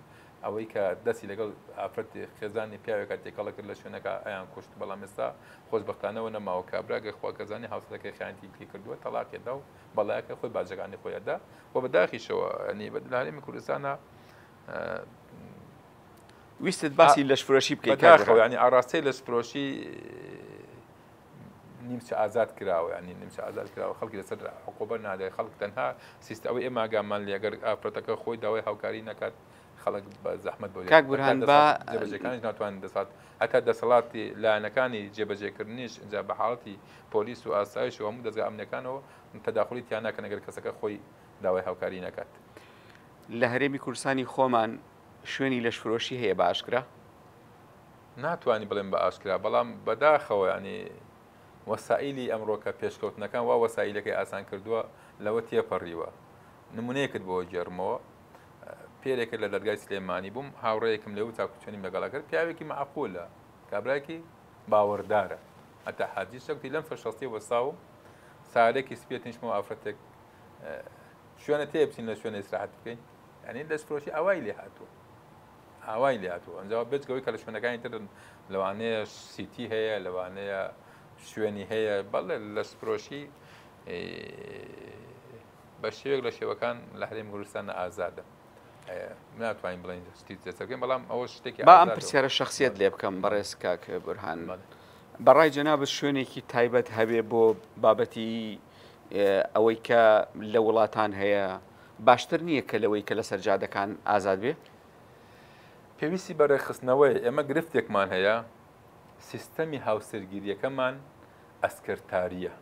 ئەوەی کە دەستی لەگەڵ ئافرەت خێزانی پیاوێکە تێکەڵە کرد لە شوێنەکە ئەیان کوشت بەڵام ئێستا خۆشببختانەوە نەماوە کابرا گەر خوا کەزانی هاوسەرەکەی خیانەتی پێ کردووە تەڵاقێدا و بەڵایەکە خۆی باجەکانی خۆیدا و بەداخیشەوە ینی بە هەرێمی کوردستانە ویستت باسی لەشفرۆشی بکەیت بەداخەوە ینی ئاراستەی لەشفرۆشی نیمچە ئازاد کراوە ینی نیمچە ئازاد کراوە خەڵکی لەسەر عقوبە نادەێت خەڵک تەنها سیست ئەوەی ئێمە ئاگامان لێ گەر ئافرەتەکە خۆی داوای هاوکاری نەکات خەڵک بە زەحمەت بۆ کاک بورهان با جێبەجێکانیش ناتوانن دەسات هەتا دەسەڵاتی لایەنەکانی جێبەجێکردنیش ئینجا بە حاڵەتی پۆلیس و ئاسایش و هەموو دەزگا ئەمنیەکانەوە تەداخولی تیا ناکەن ئەگەر کەسەکە خۆی داوای هاوکاری نەکات. لە هەرێمی کوردستانی خۆمان شوێنی لەشفرۆشی هەیە بە ئاشکرا؟ ناتوانی بڵێم بە ئاشکرا بەڵام بەداخەوە ینی وەسائیلی ئەمڕۆکە پێشکەوتنەکان وا وەسائیلەکەی ئاسان کردووە لەوە تێپەڕیوە نمونەیەکت بۆ گێڕمەوە پێرێکە لە دەرگای سلێمانی بووم هاوڕێیەکم لێ و چاکوچۆنیم لەگەڵا کرد پیاوێکی مەعقولە کابرایەکی باوەڕدارە هەتا حاجی شەکتی لەم سەر شەستی وەساوم سارێکی سپێ تنیشمەوە ئافرەتێک شوێنە تێ بچین لە شوێنە ئیسراحەت بکەین یعنی دەستفرۆشی ئاوای لێ هاتووە ئاوای لێ هاتووە ئەنجا بێجگەوەی کە لە شوێنەکانی تر لەوانەیە سیتی هەیە لەوانەیە شوێنی هەیە بەڵێ لەشفرۆشی بە شێوەیەک لە شێوەکان لە هەرێم کوردستان ئازادە ناتوانین بڵێن شتی لەسەر بکەین بەڵام ئەوە شتێکی با ئەم پرسیارە شخصیت لێ بکەم بەڕێز کاک بورهان بەڕای جەنابت شوێنێکی تایبەت هەبێ بۆ بابەتی ئەوەی کە لە وڵاتان هەیە. باشتر نییە کە لەوەی کە لەسەر جادەکان ئازاد بێ؟ پێویستی بە ڕێکخستنەوەیە، ئێمە گرفتێکمان هەیە، سیستەمی هاوسەرگیرییەکەمان ئەسکەرتارییە.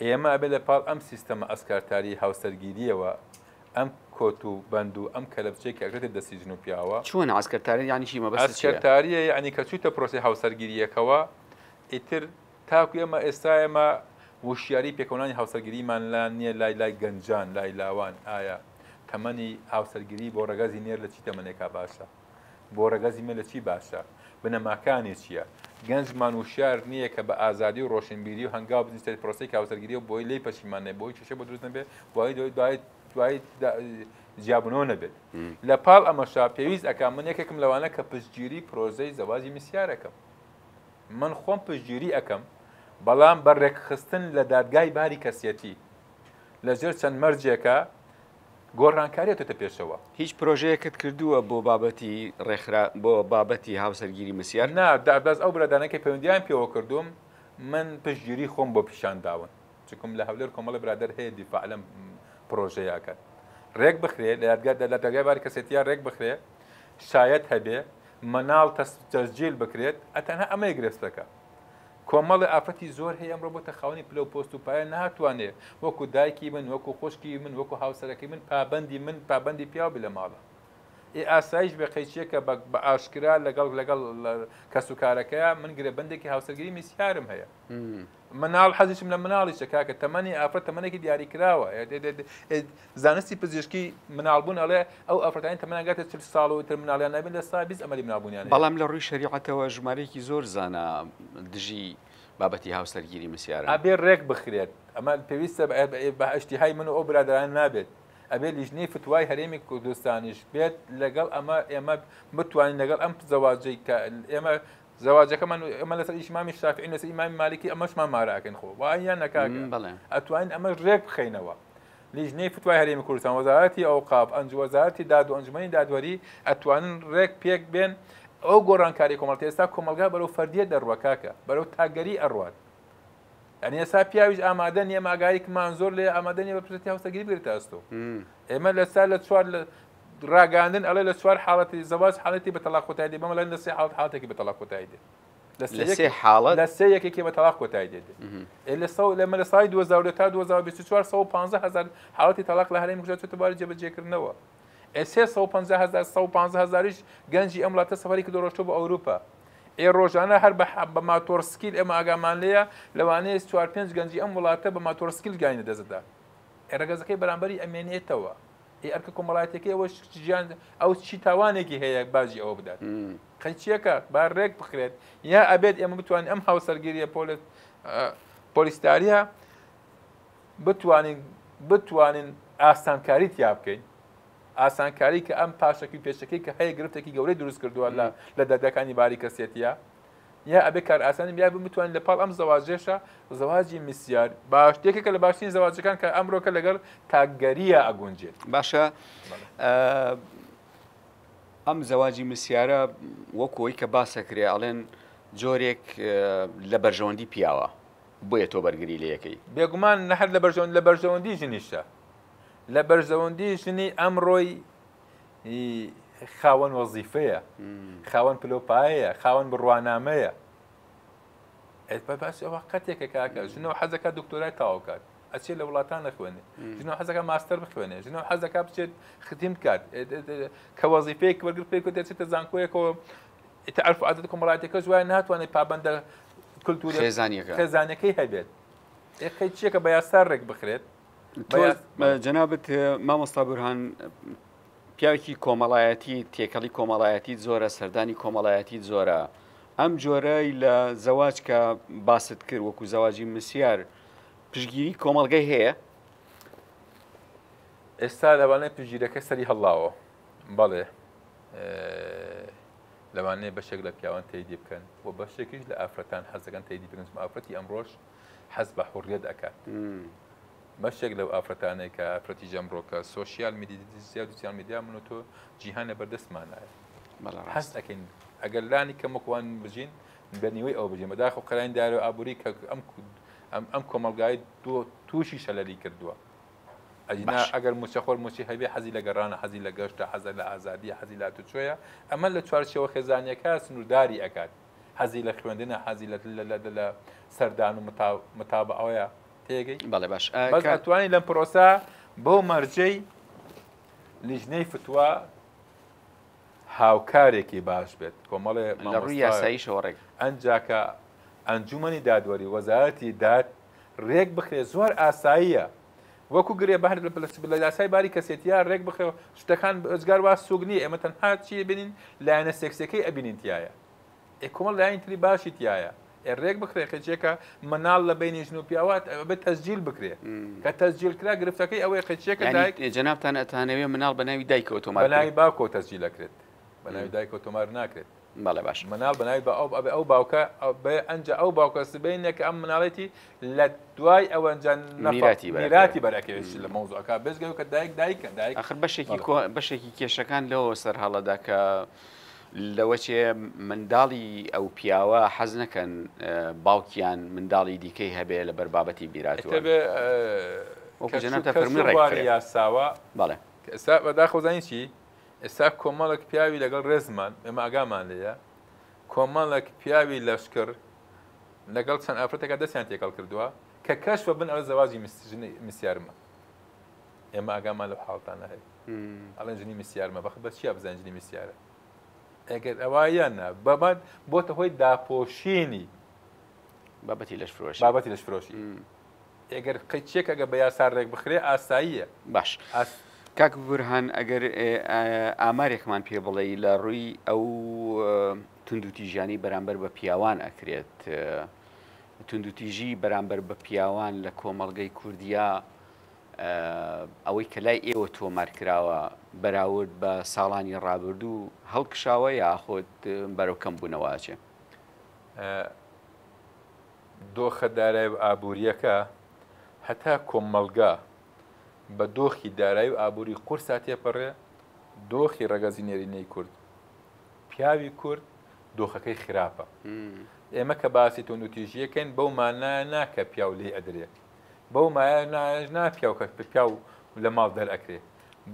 ئێمە ئەبێ لە پاڵ ئەم سیستەمە ئەسکارتاریی هاوسەرگیرییەوە ئەم کۆت و بەند و ئەم کەلەپچەی کە ئەکرێتە دەستی ژن و پیاوە. چۆن عەسکەرتاری یانی چی مەبەستت چییە؟ عەسکەرتارییە یانی کە چوویتە پرۆسەی هاوسەرگیرییەکەوە ئیتر تاکو ئێمە ئێستا ئێمە وشیاری پێکەوەنانی هاوسەرگیریمان لا نییە لای لای گەنجان لای لاوان ئایا تەمەنی هاوسەرگیری بۆ ڕەگەزی نێر لە چی تەمەنێکا باشە؟ بۆ ڕەگەزی مێ لە چی باشە؟ بنەماکانی چییە؟ گەنجمان وشیار نییە کە بە ئازادی و ڕۆشنبیری و هەنگاو بنیتە پرۆسەی هاوسەرگیری و بۆی لێی پەشیمان نەبێت، بۆی کێشەی بۆ دروست نەبێت، بۆی دوای دوای جیابوونەوە نەبێت. لە پاڵ ئەمەشا پێویست ئەکا من یەکێکم لەوانە کە پشتگیری پرۆژەی زەواجی میسیار ئەکەم. من خۆم پشتگیری ئەکەم، بەڵام بە ڕێکخستن لە دادگای باری کەسیەتی لەژێر چەند مەرجێکا گۆڕانکاری هاتۆتە پێشەوە. هیچ پرۆژەیەکت کردووە بۆ بابەتی ڕێکخرا بۆ بابەتی هاوسەرگیری مسیار؟ نا بەس ئەو برادانەی کە پەیوەندیان پێوە کردووم من پشتگیری خۆم بۆ پیشان داون چونکم لە هەولێر کۆمەڵی برادەر هەیە دیفاع لەم پرۆژەیە ئەکەن ڕێک بخرێ لە یادگار لە دادگای باری کەسێتیا ڕێک بخرێ شایەت هەبێ مناڵ تەسجیل بکرێت ئەتەنها ئەمەیە گرفتەکە. کۆمەڵێ ئافرەتی زۆر هەیە ئەمڕۆ بۆتە خاوەنی پلە و پۆست و پایە ناتوانێ وەکو دایکی من وەکو خوشکی من وەکو هاوسەرەکەی من پابەندی من پابەندی پیاو بێ لە ماڵە ئێ ئاسایش بێ قەیچیەکە بە بە ئاشکرا لەگەڵ لەگەڵ کەس و کارەکەیا من گرێبەندێکی هاوسەرگیری میسیارم هەیە مناڵ حەزیشم لە مناڵیشە کاکە تەمەنی ئافرەت تەمەنێکی دیاریکراوە زانستی پزیشکی مناڵبوون ئەڵێ ئەو ئافرەتانی تەمەنیان گاتە 40 ساڵ و تر مناڵیان نابێت لە سا 20 ئەمەلی مناڵبوونیان هەیە. بەڵام لە ڕووی شەریعەتەوە ژمارەیەکی زۆر زانا دژی بابەتی هاوسەرگیری مسیارن. ئەبێ ڕێک بخرێت ئەمە پێویستە بە ئیجتیهای من و ئەو برادەرانە نابێت ئەبێ لیژنەی فتوای هەرێمی کوردستانیش بێت لەگەڵ ئەمە ئێمە بتوانین لەگەڵ ئەم زەواجەی کە ئێمە زەواجەکەمان ئەمە لەسەر ئیمامی شافعی لەسەر ئیمامی مالکی ئەمەشمان مارە ئەکەین خۆ وایە نەکاکە بەڵێ ئەتوانین ئەمەش ڕێک بخەینەوە لیژنەی فتوای هەرێمی کوردستان، وەزارەتی ئەوقاف، ئەنج وەزارەتی داد و ئەنجومەنی دادوەری ئەتوانن ڕێک پێک بێن ئەو گۆڕانکاری کۆمەڵتی ئێستا کۆمەڵگا بەرەو فەردیەت دەڕوا کاکە بەرەو تاکگەری ئەڕوات یعنی ئێستا پیاویش ئامادە نییە ماگایکمان زۆر لێ ئامادە نییە بە پرسەتی هاوسەرگیری بگرێتە ئەستۆ ئێمە لەسا لە چوار لە ڕاگەاندن ئەڵێ لە چوار حاڵەتی زەواج حاڵەتی بە تەلاق کۆتایی دێ بەمە لە سێ حاڵەت حاڵەتێکی بە تەلاق کۆتایی دێ لە سێ حاڵەت لە سێ یەکێکی بە تەلاق کۆتایی دێت ئێ لە سەو لە لە ساڵی 2000 تا 2024 115 هەزار حاڵەتی تەلاق لە هەرێمی کوردستان چۆتە بواری جێبەجێکردنەوە ئێ 350 هەزار 115 هەزاریش گەنجی ئەم وڵاتە سەفەری کردو ڕۆشتووە بۆ ئەوروپا ئێ ڕۆژانە هەر بە بە ماتۆڕسکیل ئێمە ئاگامان لێیە لەوانەیە چوار پێنج گەنجی ئەم وڵاتە بە ماتۆڕسکیل گیانی لەدەستدا ئێ ڕەگەزەکەی بەرامبەری ئەمێنێتەوە ئێ ئەرکە کۆمەڵایەتیەکەی ئەوە ژیان ئەو چی تاوانێکی هەیە باجی ئەوە بدات قەیچیەکە با ڕێک بخرێت یا ئەبێت ئێمە بتوانین ئەم هاوسەرگیریە پۆلت پۆلیستاریە بتوانین بتوانین ئاسانکاری تیا بکەین ئاسانکاری کە ئەم پاشەکی پێشەکەی کە هەیە گرفتێکی گەورەی دروست کردووە لە لە دەردەکانی باری کەسێتیە یا ئەبێ کارئاسانی بیا بتوانین لە پاڵ ئەم زەواجێشە زەواجی میسیار باش یەکێکە لە باشترین زەواجەکان کە ئەمڕۆکە لەگەڵ تاکگەریە ئەگونجێت. باشە ئەم زەواجی مسیارە وەکو ئەوی کە باسەکرێ ئەڵێن جۆرێک لە بەرژەوەندی پیاوە بۆیە تۆ بەرگری لە یەکەی. بێگومان نە هەر لە بەرژەوەند لە بەرژەوەندی ژنیشە لە بەرژەوەندی ژنی ئەمڕۆی خاوەن وەزیفەیە خاوەن پلۆپایەیە خاوەن بڕوانامەیە باسی ئەوە قەتێکە کاکە ژنەوە حەزەکە دکتۆرای تەواو کات ئەچێت لە وڵاتان نەخوێنێ ژنەوە حەزەکە ماستەر بخوێنێ ژنەوە حەزەکە بچێت ختیم بکات کە وەزیفەیەک وەرگر پێی دەچێتە زانکۆیەکەوە تعرف عادەت کۆمەڵایەتەکە وایە ناتوانێت پابەندە کلتور خێزانیەکە خێزانەکەی هەبێت ئێقەی چیەکە بە یاسا ڕێک بخرێت جەنابت مامۆستا بورهان پیاوێکی کۆمەڵایەتی تێکەڵی کۆمەڵایەتی زۆرە سەردانی کۆمەڵایەتی زۆرە ئەم جۆرەی لە زەواج کە باست کرد وەکو زەواجی مسیار پشگیری کۆمەڵگەی هەیە ئێستا لەوانەیە پشگیرەکە سەری هەڵاوە بەڵێ لەوانەیە بەشێک لە پیاوان تەیدی بکەن و بەشێکیش لە ئافرەتان حەزەکەن تەیدی بکەن ئافرەتی ئەمڕۆژ حەز بە حوڕیەت ئەکات بەشێک لەو ئافرەتانەی کە ئافرەتی جەمڕۆکە سۆشیال میدیا زیاد سوسیال میدیا من و تۆ جیهان لە بەردەستمانایە حەز ئەکەین ئەگەر لانی کەم وەکوان بژین بە نیوەی ئەو بژین بەداخەوە قەیرانی دارایی ئابووری کە ئەم ئەم ئەم کۆمەڵگای تووشی شەلەلی کردووە. ئەگینا باش. ئەگەر مووچەخۆر مووچەی هەبێ حەزی لە گەڕانە، حەزی لە گەشتە، حەزە لە ئازادییە، حەزی لە هاتوچۆیە، ئەمە لە چوارچێوە خێزانییەکە سنوورداری ئەکات. حەزی لە خوێندنە، حەزی لە لە لە لە سەردان و متا متابعەیە. تێگەی؟ بەڵێ باش. بەس کە. ئەتوانی لەم پرۆسە بەو مەرجەی لیژنەی فتوا هاوکارێکی باش بێت، کۆمەڵێ لە ڕووی مامۆستا یاساییشەوە ڕێک. ئەنجا کە ئەنجومەنی دادوەری، وەزارەتی داد رێک بخرێ زۆر ئاساییە وەکو گرێ بەهر لە یاسای باری کەسێتیا رێک بخرێ شتەکان ئێجگار وا سوک نییە ئێمە تەنها چی ئەبینین لایەنە سێکسیەکەی ئەبینین تیایە ئێ کۆمەڵ لایەنی تری باشی تیایە ئێ رێک بخرێ قیچێکە مناڵ لە بینی ژن و پیاوە ئەبێ تەسجیل بکرێ کە تەسجیل کرا گرفتەکەی ئەوەیە قیچێکە یانی دایک جەنابتان ئەتانەوێ مناڵ بە ناوی دایکەوە تۆمار بە ناوی بکرێ؟ باوکەوە تەسجیل ئەکرێت بە ناوی دایکەوە تۆمار ناکرێت. بەڵێ باشە. مناڵ بە ناوی باو ئەبێ ئەو باوکە بێ ئەنجا ئەو باوکە سبەینێ کە ئەم مناڵێتی لە دوای ئەوەنجا نەفە میراتی بەرەکەوێت. میراتی بەرەکەوێت لە مەوزوعەکە بێجگە کە دایک دایکە دایک ئاخر بەشێکی بەڵێ. کۆ بەشێکی کێشەکان لەوەوە سەر هەڵەدا کە لەوە چێ منداڵی ئەو پیاوە حەز نەکەن باوکیان منداڵی دیکەی هەبێ لەبەر بابەتی میراتوە. ئیتر بێ وەکو کە چوو جەنابتان کە فەرمووی چوو ڕێک بواری بخرێ. یاساوە بەڵێ. کە ئێستا بەداخەوە زانی چی ئێستا کۆمەڵێک پیاوی لەگەڵ ڕێزمان، ئێمە ئاگامان لێیە، کۆمەڵێک پیاوی لەشکر لەگەڵ چەند ئافرەتێکا دەستیان تێکەڵ کردووە کە کەشف بن ئەڵێ زەواجی ژنی مسیارمە. ئێمە ئاگامان لەو حاڵتانە هەیە. ئەڵێن ژنی مسیارمە، بەخ بە چیا بزانین ژنی مسیارە؟ ئەگەر ئەوە یان نا، بەمان بۆتە هۆی داپۆشینی بابەتی لەشفرۆشی. بابەتی لەشفرۆشی. ئەگەر قیچێک ئەگە بە یاسا ڕێک بخرێ ئاساییە. باش. کاک بورهان ئەگەر ئامارێکمان پێ بڵێی لە ڕووی ئەو توندوتیژیانەی بەرامبەر بە پیاوان ئەکرێت، توندوتیژی بەرامبەر بە پیاوان لە کۆمەڵگەی کوردیا ئەوەی کە لای ئێوە تۆمار کراوە بەراورد بە ساڵانی ڕابردوو هەڵکشاوە یاخود بەرەو کەم بوونەوە ئەچێ؟ دۆخە دارای و ئابوورییەکە هەتا کۆمەڵگا بە دۆخی دارایی و ئابووری قورسا تێپەڕێ، دۆخی ڕەگەزی نێرینەی کورد، پیاوی کورد دۆخەکەی خراپە. ئێمە کە باسی توندوتیژییەکەین بەو مانایە نا کە پیاو لێی ئەدرێ، بەو مانایەش نا پیاو کە پیاو لە ماڵ دەرئەکرێ،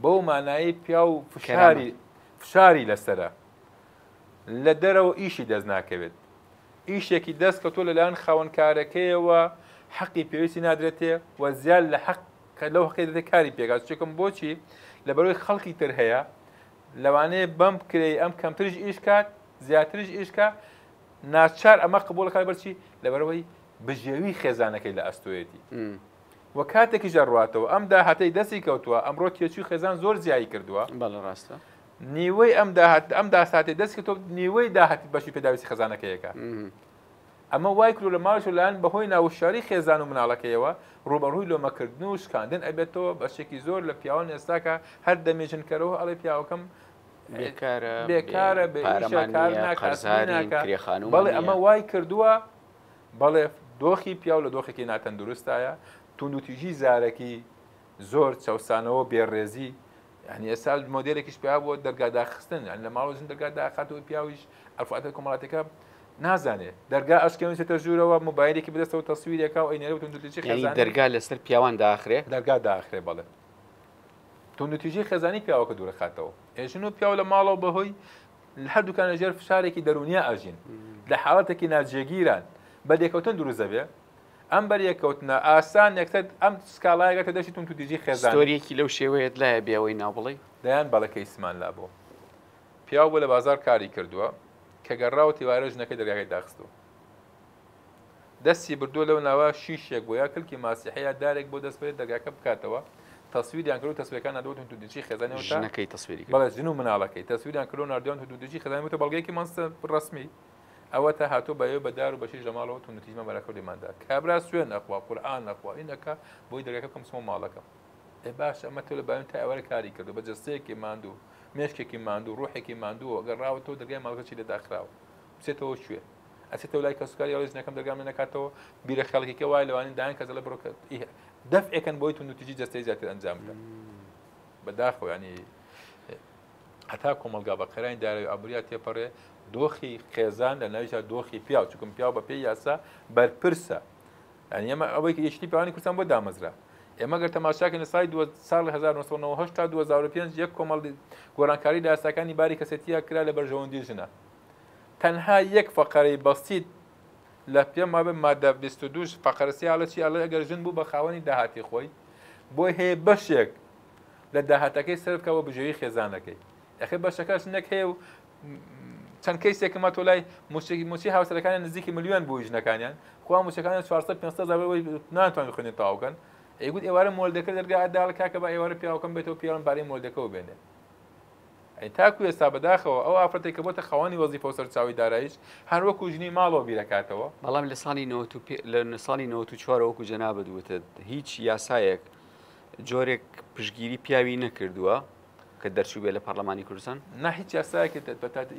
بەو مانایەی پیاو فشاری فشاری لەسەرە، لە دەرەوە ئیشی دەست ناکەوێت، ئیشێکی دەست کەوتووە لەلایەن خاوەنکارەکەیەوە حەقی پێویستی نادرێتێ و زیاد لە حەق کە لەو حەقی دەدرێت کاری پێکات چونکە بۆچی لەبەرەوەی خەڵکی تر هەیە لەوانەیە بەم کرێی ئەم کەمتریش ئیش کات زیاتریش ئیش کات ناچار ئەمە قبوڵ کات بەرچی لەبەرەوەی بژێوی خێزانەکەی لە ئەستۆیەتی و کاتێکیش ئەڕواتەوە ئەم داهاتەی دەستی کەوتووە ئەمڕۆ تێچووی خێزان زۆر زیایی کردووە بەڵێ ڕاستە نیوەی ئەم داهات ئەم داساتەی دەست کەوتووە نیوەی داهاتی بەشی پێداویستی خێزانەکەیەکە ئەمە وای کردووە لە ماڵیش لایەن بەهۆی ناوشیاری خێزان و مناڵەکەیەوە ڕووبەڕووی لۆمەکردن و شکاندن ئەبێتەوە بەشێکی زۆر لە پیاوان ئێستاکە هەر دەمێ ژن کەرەوە ئەڵێ پیاوەکەم بێکارە بێکارە بێ ئیشە پارەمان کار نییە ناکا سبەی قەرزارین ناکا کرێ خانوومان بەڵێ ئەمە نییە وای کردووە بەڵێ دۆخی پیاو لە دۆخێکی ناتەندروستایە توندوتیژی زارەکی زۆر چەوسانەوە بێڕێزی یعنی ئێستا مۆدێلێکیش پیا بووە دەرگا داخستن یعنی لە ماڵەوە ژن دەرگا داخاتەوە پیاویش ئەلفاتە کۆمەڵاتەکە نازانێ دەرگا ئەشکێنێ چێتە ژوورەوە مۆبایلێکی بەدەستەوە تەسویرێکا و ئەینێرێ و توندوتیژی یعنی خێزانی دەرگا لەسەر پیاوان داخرێ دەرگا داخرێ بەڵێ توندوتیژی خێزانی پیاوەکە دوورەخاتەوە ژن و پیاو لە ماڵەوە بەهۆی لە هەردووکان لەژێر فشارێکی دەروونیا ئەژین لە حاڵەتێکی ناجێگیران بەدێکەوتن دروست دەبێ ئەم بەریەککەوتنە ئاسان یەکسەر ئەم سکاڵایە گەتە دەستی توندوتیژی خێزانی. ستۆریەکی لەو شێوەیەت لایە بێ ئەوەی ناو بڵێی؟ دەیان بەڵێ کەیسمان لابوو. پیاو بوو لە بازاڕ کاری کردووە، کە گەڕاوە تێوارە ژنەکەی دەرگاکەی داخستووە. دەستی بردووە لەو ناوە شیشێک بوو یا کلکی ماسیحە یا دارێک بۆ دەست بەرێت دەرگاکە بکاتەوە، تەسویریان کردووە تەسویرەکان ناردووە توندوتیژی خێزانی و تا ژنەکەی تەسویری بەڵێ کردووە. ژن و مناڵەکەی تەسویریان کردووە ناردوویان توندوتیژی خێزانی بۆتە بەڵگەیەکی مەنسە ڕەسمی. ئەوەتا هاتووە بە ئێوە بە دار و بە شیش لە ماڵەوە توندوتیژمان بەرەکەو لێمان دا. کابرا سوێن ئەخوا، قورئان ئەخوا، این ئەکا بۆی دەرگاکە بکەم بچمەوە ماڵەکەم. ئێ باشە ئەمە تۆ لە بایۆن تا ئێوارە کاری کردووە، بە جەستەیەکی ماندوو، مێشکێکی ماندوو، ڕوحێکی ماندووەوە گەڕاوەتەوە دەرگای ماڵەکە چی لێ داخراوە. بچێتەوە کوێ؟ ئەچێتەوە لای کەسوکاری ئەڵێ ژنەکەم دەرگام لێ نەکاتەوە، بیرە خەڵکێکە وایە لەوانەیە دایان کەس ئەڵێ بڕۆ کە دەفعێکەن بۆی توندوتیژی جەستەیی زیاتر ئەنجام بدەن. بەداخەوە یانی هەتا کۆمەڵگا بە قەیرانی دارایی و ئابووریا تێپەڕێ دۆخی خێزان لە ناویشدا دۆخی پیاو چونکم پیاو بە پێی یاسا بەرپرسە یعنی ئێمە ئەوەی کە یەکێتی پیاوانی کوردستان بۆ دامەزرا ئێمە گەر تەماشاکەین لە ساڵی ساڵی 1998 تا 2005 یەک کۆمەڵ گۆڕانکاری لە یاساکانی باری کەسێتیە کرا لە بەرژەوەندی ژنە تەنها یەک فەقەرەی بەسیت لە پێم وابێ مادە 22 فەقەرە سێ ئەڵێ چی ئەڵێ ئەگەر ژن بوو بە خاوەنی داهاتی خۆی بۆی هەیە بەشێک لە داهاتەکەی سەرف بکا بۆ بژێوی خێزانەکەی ئەخێ بەشەکە ژنێک هەیە و چەند کەیسێکمە تۆ لای موچێکی موچی هاوسەرەکانیان نزیکی ملیۆن بوو ژنەکانیان خوا موچەکانیان 400 500 هەزار بۆی ناتوانن خوێندن تەواو ئەیگوت ئێوارە مۆلدەکە دەرگا ئەداڵ کاکە با ئێوارە پیاوەکەم بێتەوە پیاوم پارەی مۆلدەکەەوە بێنێ ئەی تاکو ئێستا بەداخەوە ئەو ئافرەتێک کە بۆتە خاوەنی وەزیفە و سەرچاوی داراییش هەر وەکو ژنی ماڵەوە بیرەکاتەوە. بەڵام لە ساڵی لە ساڵی 94 وەکو جەنابت وتت هیچ یاسایەک جۆرێک پشتگیری پیاوی نەکردووە کە دەرچوو بێ لە پەرلەمانی کوردستان؟ نا هیچ یاسایەکی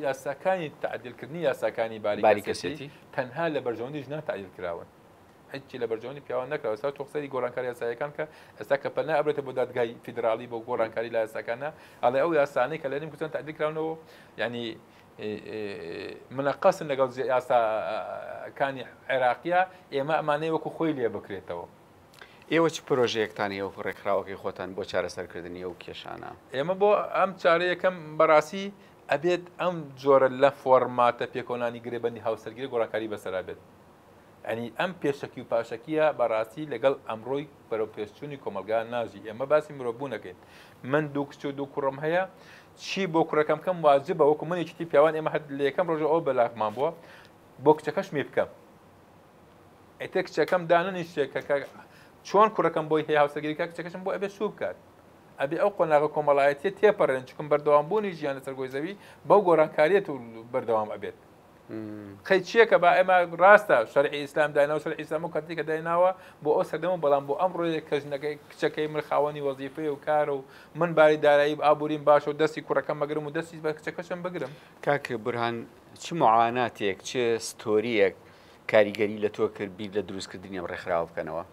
یاساکانی تەعدیلکردنی یاساکانی باری کەسێتی تەنها لە بەرژەوەندی ژنان تەعدیل کراون. هیچی لە بەرژەوەندی پیاوان نەکراوە ئێستا تۆ سەیری گۆڕانکاری یاساییەکان کە ئێستا کە پەنا ئەبرێتە بۆ دادگای فیدراڵی بۆ گۆڕانکاری لە یاساکانە ئەڵێ ئەو یاسانەی کە لە هەرێمی کوردستان تەعدیل کراونەوە یعنی منەقەسن لەگەڵ یاساکانی عێراقیە ئێمە ئەمانەی وەکو خۆی لێ بکرێتەوە. ئێوە چ پرۆژەیەکتان هەیە وەکو ڕێکخراوەکەی خۆتان بۆ چارەسەرکردنی ئەو کێشانە؟ ئێمە بۆ ئەم چارە یەکەم بەڕاستی ئەبێت ئەم جۆرە لە فۆرماتە پێکەوەنانی گرێبەندی هاوسەرگیری گۆڕانکاری بەسەرا بێت. یانی ئەم پێشەکی و پاشەکیە بەڕاستی لەگەڵ ئەمڕۆی بەرەو پێشچوونی کۆمەڵگا ناژی ئێمە باسی مرۆڤبوون ئەکەین من دوو کچ و دوو کوڕم هەیە چی بۆ کوڕەکەم کەم واجبە وەکو من یەکێتی پیاوان ئێمە هەر لە یەکەم ڕۆژە ئەو بەلاغمان بووە بۆ کچەکەشمی بکەم ئیتر کچەکەم دانەنیشتێ کە چۆن کوڕەکەم بۆی هەیە هاوسەرگیری کە کچەکەشم بۆ ئەبێ شوو بکات ئەبێ ئەو قۆناغە کۆمەڵایەتیە تێپەڕێن چکم بەردەوام بوونی ژیان لەسەر گۆی زەوی بەو گۆڕانکاریەت و بەردەوام ئەبێت قەی چییە کە با ئێمە ڕاستە شەرعی ئیسلام دایناوە شەرعی ئیسلام و کاتێک کە دایناوە بۆ ئەو سەردەمە بەڵام بۆ ئەمڕۆیە کە ژنەکەی کچەکەی من خاوەنی وەزیفەیە و کارە و من باری دارایی و ئابووریم باشە و دەستی کوڕەکەم بگرم و دەستی بە کچەکەشم بگرم. کاک بورهان چ معاناتێک چ ستۆرییەک کاریگەری لە تۆ کرد بیر لە دروستکردنی ئەم ڕێکخراوە بکەنەوە؟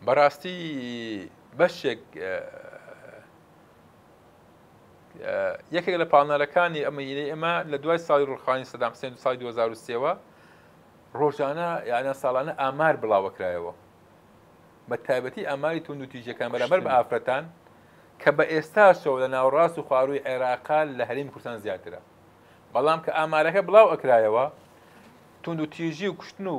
بەڕاستی بەشێک یەکێک لە پاڵنەرەکانی ئەمە یینەی ئێمە لە دوای ساڵی ڕوخانی سەدام حسێن ساڵی 2003ەوە ڕۆژانە یانە ساڵانە ئامار بڵاوەکرایەوە بە تایبەتی ئاماری توندوتیژەکان بەرامبەر بە ئافرەتان کە بە ئێستاشەوە لە ناوەڕاست و خوارووی عێراقا لە هەرێمی کوردستان زیاترە بەڵام کە ئامارەکە بڵاو ئەکرایەوە توندوتیژی و کوشتن و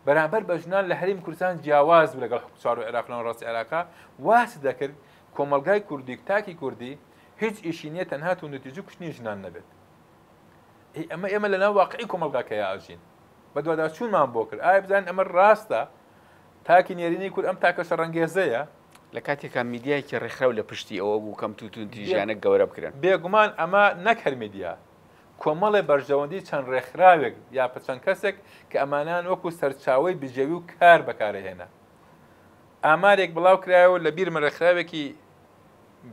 بەرامبەر بە ژنان لە هەرێمی کوردستان جیاواز بوو لەگەڵ چوارڕێی عێراق ناوەڕاستی عێراقا واس دەکرد کۆمەڵگای کوردی تاکی کوردی هیچ ئیشی نییە تەنها توندوتیژی و کوشتنی ژنان نەبێت ئەی ئەمە ئێمە لەناو واقعی کۆمەڵگاکەیا ئەژین بەدواداچوونمان بۆ کرد ئایا بزانین ئەمە ڕاستە تاکی نێرینەی کورد ئەم تاکە شەڕەنگێزەیە لە کاتێکا میدیایەکی ڕێکخراو لە پشتی ئەوە بوو کەم توندوتیژیانە گەورە بکرێن. بێگومان ئەمە نەک هەر میدیا، کۆمەڵێ بەرژەوەندی چەند ڕێکخراوێک یا چەند کەسێک کە ئەمانەیان وەکو سەرچاوەی بژێوی و کار بەکارئەهێنا. ئامارێک بڵاو کرایەوە لە بیرمە ڕێکخراوێکی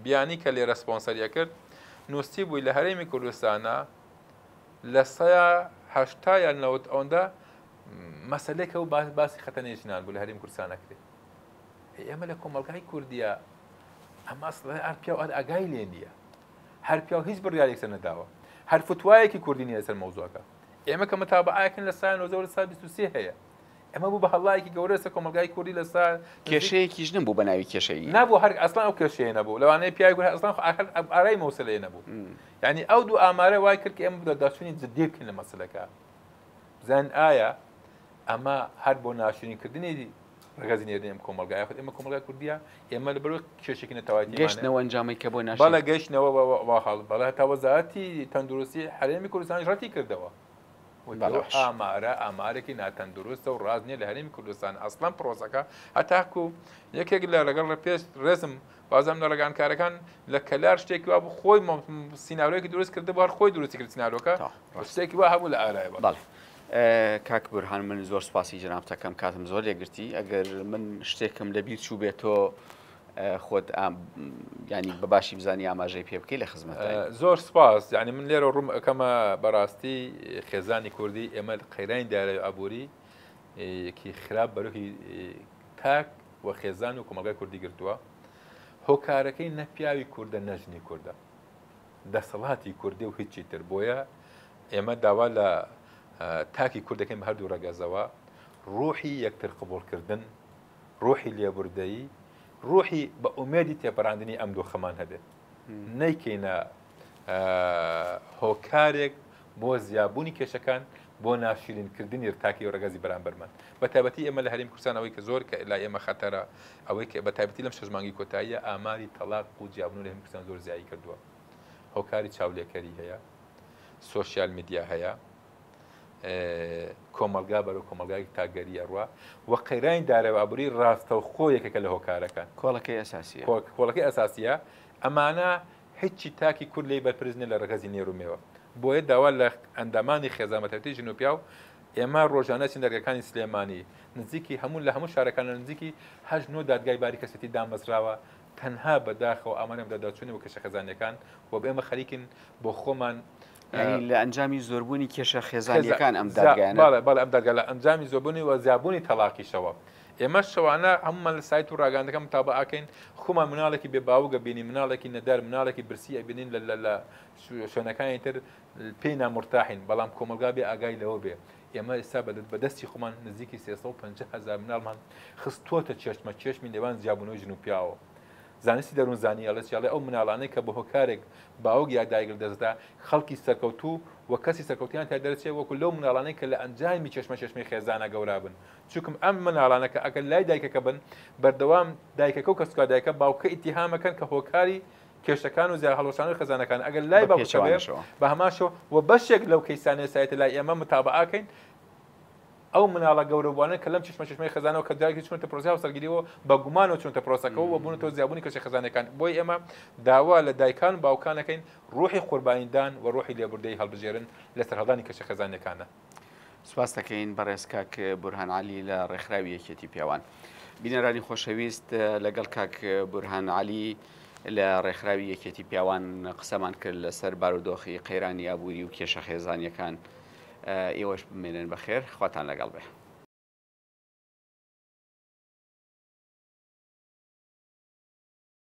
بیانی کە لێرە سپۆنسەری ئەکرد نووسیبووی لە هەرێمی کوردستانا لە سەیا 80 یان 90 ئەوەندە مەسەلێکە و باسی خەتەنەی ژنان بوو لە هەرێمی کوردستان ئەکرێ. ئێمە لە کۆمەڵگای کوردیە ئەمە ئەسڵەن هەر پیاو هەر ئاگای لێ نییە هەر پیاو هیچ بڕیارێک سەر نەداوە هەر فتوایەکی کوردی نییە لەسەر مەوزوعەکە ئێمە کە متابعەکەن لە سای 19 لە سای 23 هەیە ئەمە بوو بە هەڵایەکی گەورە لەسەر کۆمەڵگای کوردی لە سا کێشەیەکیش نەبوو بە ناوی کێشەی نەبوو هەر ئەسڵان ئەو کێشەیە نەبوو لەوانەیە پیاوی کورد ئەسڵان خۆ ئاخر ئارای مەوسەلەیە نەبوو یعنی ئەو دوو ئامارە وای کرد کە ئێمە بەدواداچوونی جددی بکەین لە مەسەلەکە بزانین ئایا ئەمە هەر بۆ ناشرینکردنی ڕەگەزی نێرینەی ئەم کۆمەڵگا یاخود ئێمە کۆمەڵگای کوردیە ئێمە لە بەرەوەی کێشێکی نەتەوایەتیمان هەیە. گەشتنەوە ئەنجامەی کە بۆ ناشرین. بەڵێ گەیشتنەوە وا خاڵ بەڵێ هەتا وەزارەتی تەندروستی هەرێمی کوردستانیش ڕەتی کردەوە وتی ئەو ئامارە ئامارێکی ناتەندروستە و ڕاست نییە لە هەرێمی کوردستان ئەسڵەن پرۆسەکە هەتاکو یەکێک لە لەگەڵ پێش ڕێزم بازم لە ڕگانکارەکان لە کەلار شتێکی وا بوو خۆی سیناریۆیەکی دروست کردبوو هەر خۆی دروستی کرد سیناریۆکە شتێکی وا هەبوو لە ئارای بەڵێ کاک بورهان من زۆر سپاسی جەنابتەکەم کاتم زۆر لێگرتی ئەگەر من شتێکم لە بیر چوو بێت تۆ خۆت ینی بە باشی بزانی ئاماژەی پێ بکەی لە خزمەت زۆر سپاس یعنی من لێرە ڕووم ئەەکەمە بەڕاستی خێزانی کوردی ئێمە قەیرانی دارای ئابووری یەکی خراپ بەرۆکی تاک و خێزان و کۆمەڵگای کوردی گرتووە هۆکارەکەی نە پیاوی کوردە نەژنی کوردە دەسەڵاتی کوردی و هیچی تر بۆیە ئێمە داوا لە تاکی کورد دەکەین بە هەردوو ڕەگەزەوە ڕوحی یەکتر قبوڵکردن. ڕوحی لێبوردەیی، ڕوحی بە ئومێدی تێپەڕاندنی ئەم دۆخەمان هەبێ. نەیکەینە هۆکارێک بۆ زیابوونی کێشەکان بۆ ناشیرینکردنی تاکی ڕەگەزی بەرامبەرمان. بە تایبەتی ئێمە لە هەرێمی کوردستان ئەوەی کە زۆر کە لای ئێمە خەتەرە ئەوەی کە بە تایبەتی لەم شەش مانگی کۆتاییە ئاماری تەڵاق و جیابوونەوە لە هەرێمی کوردستان زۆر زیایی کردووە. هۆکاری چاولێکەری هەیە، سۆشیال میدیا هەیە، کۆمەڵگا بەرەو کۆمەڵگایەکی تاکگەری ئەڕوا و قەیرانی دارایی و ئابووری ڕاستەوخۆ یەکێکە لە هۆکارەکان. کۆڵەکەی ئەساسییە. کۆڵەکەی ئەساسییە. ئەمانە هیچی تاکی کورد لێی بەرپرس نییە لە ڕەگەزی نێر و مێوە. بۆیە داوا لە ئەندامانی خێزان بەتایبەتی ژن و پیاو ئێمە ڕۆژانە چین دەرگاکانی سلێمانی نزیکی هەموو لە هەموو شارەکان لە نزیکی هەشت نۆ دادگای باری کەسێتی دامەزراوە تەنها بەداخەوە ئاماری ئەم داداچوونی و کێشە خێزانیەکان و ئێمە خەریکین بۆ خۆمان یانی لە ئەنجامی زۆربوونی کێشە خێزانیەکان ئەم دادگایانە بەڵێ بەڵێ ئەم دادگا لە ئەنجامی زۆربوونی و زیابوونی تەڵاقیشەوە ئێمە شەوانە هەموومان لە سایت و ڕاگەیاندەکە متابعە ئەکەین خۆمان مناڵێکی بێ باوک ئەبینین مناڵێکی نەدار مناڵێکی برسی ئەبینین لە لە لە شوێنەکانی تر پێی نامورتاحین بەڵام کۆمەڵگا بێ ئاگای لەوە بێ ئێمە ئێستا بە دەستی خۆمان نزیکی 350 هەزار مناڵمان خستۆتە چێشمە چێشمی نێوان جیابوونەوەی ژن و پیاوە زانستی دەروونزانی ئەڵێ چی؟ ئەڵێ ئەو مناڵانەی کە بە هۆکارێک باوک یا دایک لەدەستدا، خەڵکی سەرکەوتوو و کەسی سەرکەوتویان تیا دەرەچێ وەکو لەو مناڵانەی کە لە ئەنجامی چێشمەچێشمەی خێزانا گەورا بن. چونکم ئەم مناڵانە کە ئەگەر لای دایکەکە بن بەردەوام دایکەکە و کەسوکار دایکە باوکە ئیتیهام ئەکەن کە هۆکاری کێشەکان و زیاد هەڵوەشانەوەی خێزانەکان ئەگەر لای بە باوکەکە بێ پێچەوانەشەوە. بە هەمان شێوە و بەشێک لەو کەیسانەی ئێستا لای ئێمە متابعە ئەکەین ئەو مناڵە گەورەبووانە کە لەم چشمە چشمەی خێزانەوە کە جارێکی چونەتە پرۆسەی هاوسەرگیریەوە بە گومانەوە چونەتە پرۆسەکەوە و بوونەتەوە زیابوونی کەشە خێزانەکان بۆی ئێمە داوا لە دایکان و باوکانەکەین ڕوحی قوربانیدان و ڕوحی لێبوردەیی هەڵبژێرن لە سەرهەڵدانی کەشە خێزانیەکانە. سوپاس دەکەین بەڕێز کاک بورهان عەلی لە ڕێکخراوی یەکێتی پیاوان. بینەرانی خۆشەویست لەگەڵ کاک بورهان عەلی لە ڕێکخراوی یەکێتی پیاوان قسەمان کرد لەسەر بارودۆخی قەیرانی ئابووری و کێشە خێزانیەکان. ئێوەش بمێنن بەخێر خواتان لەگەڵ بێ.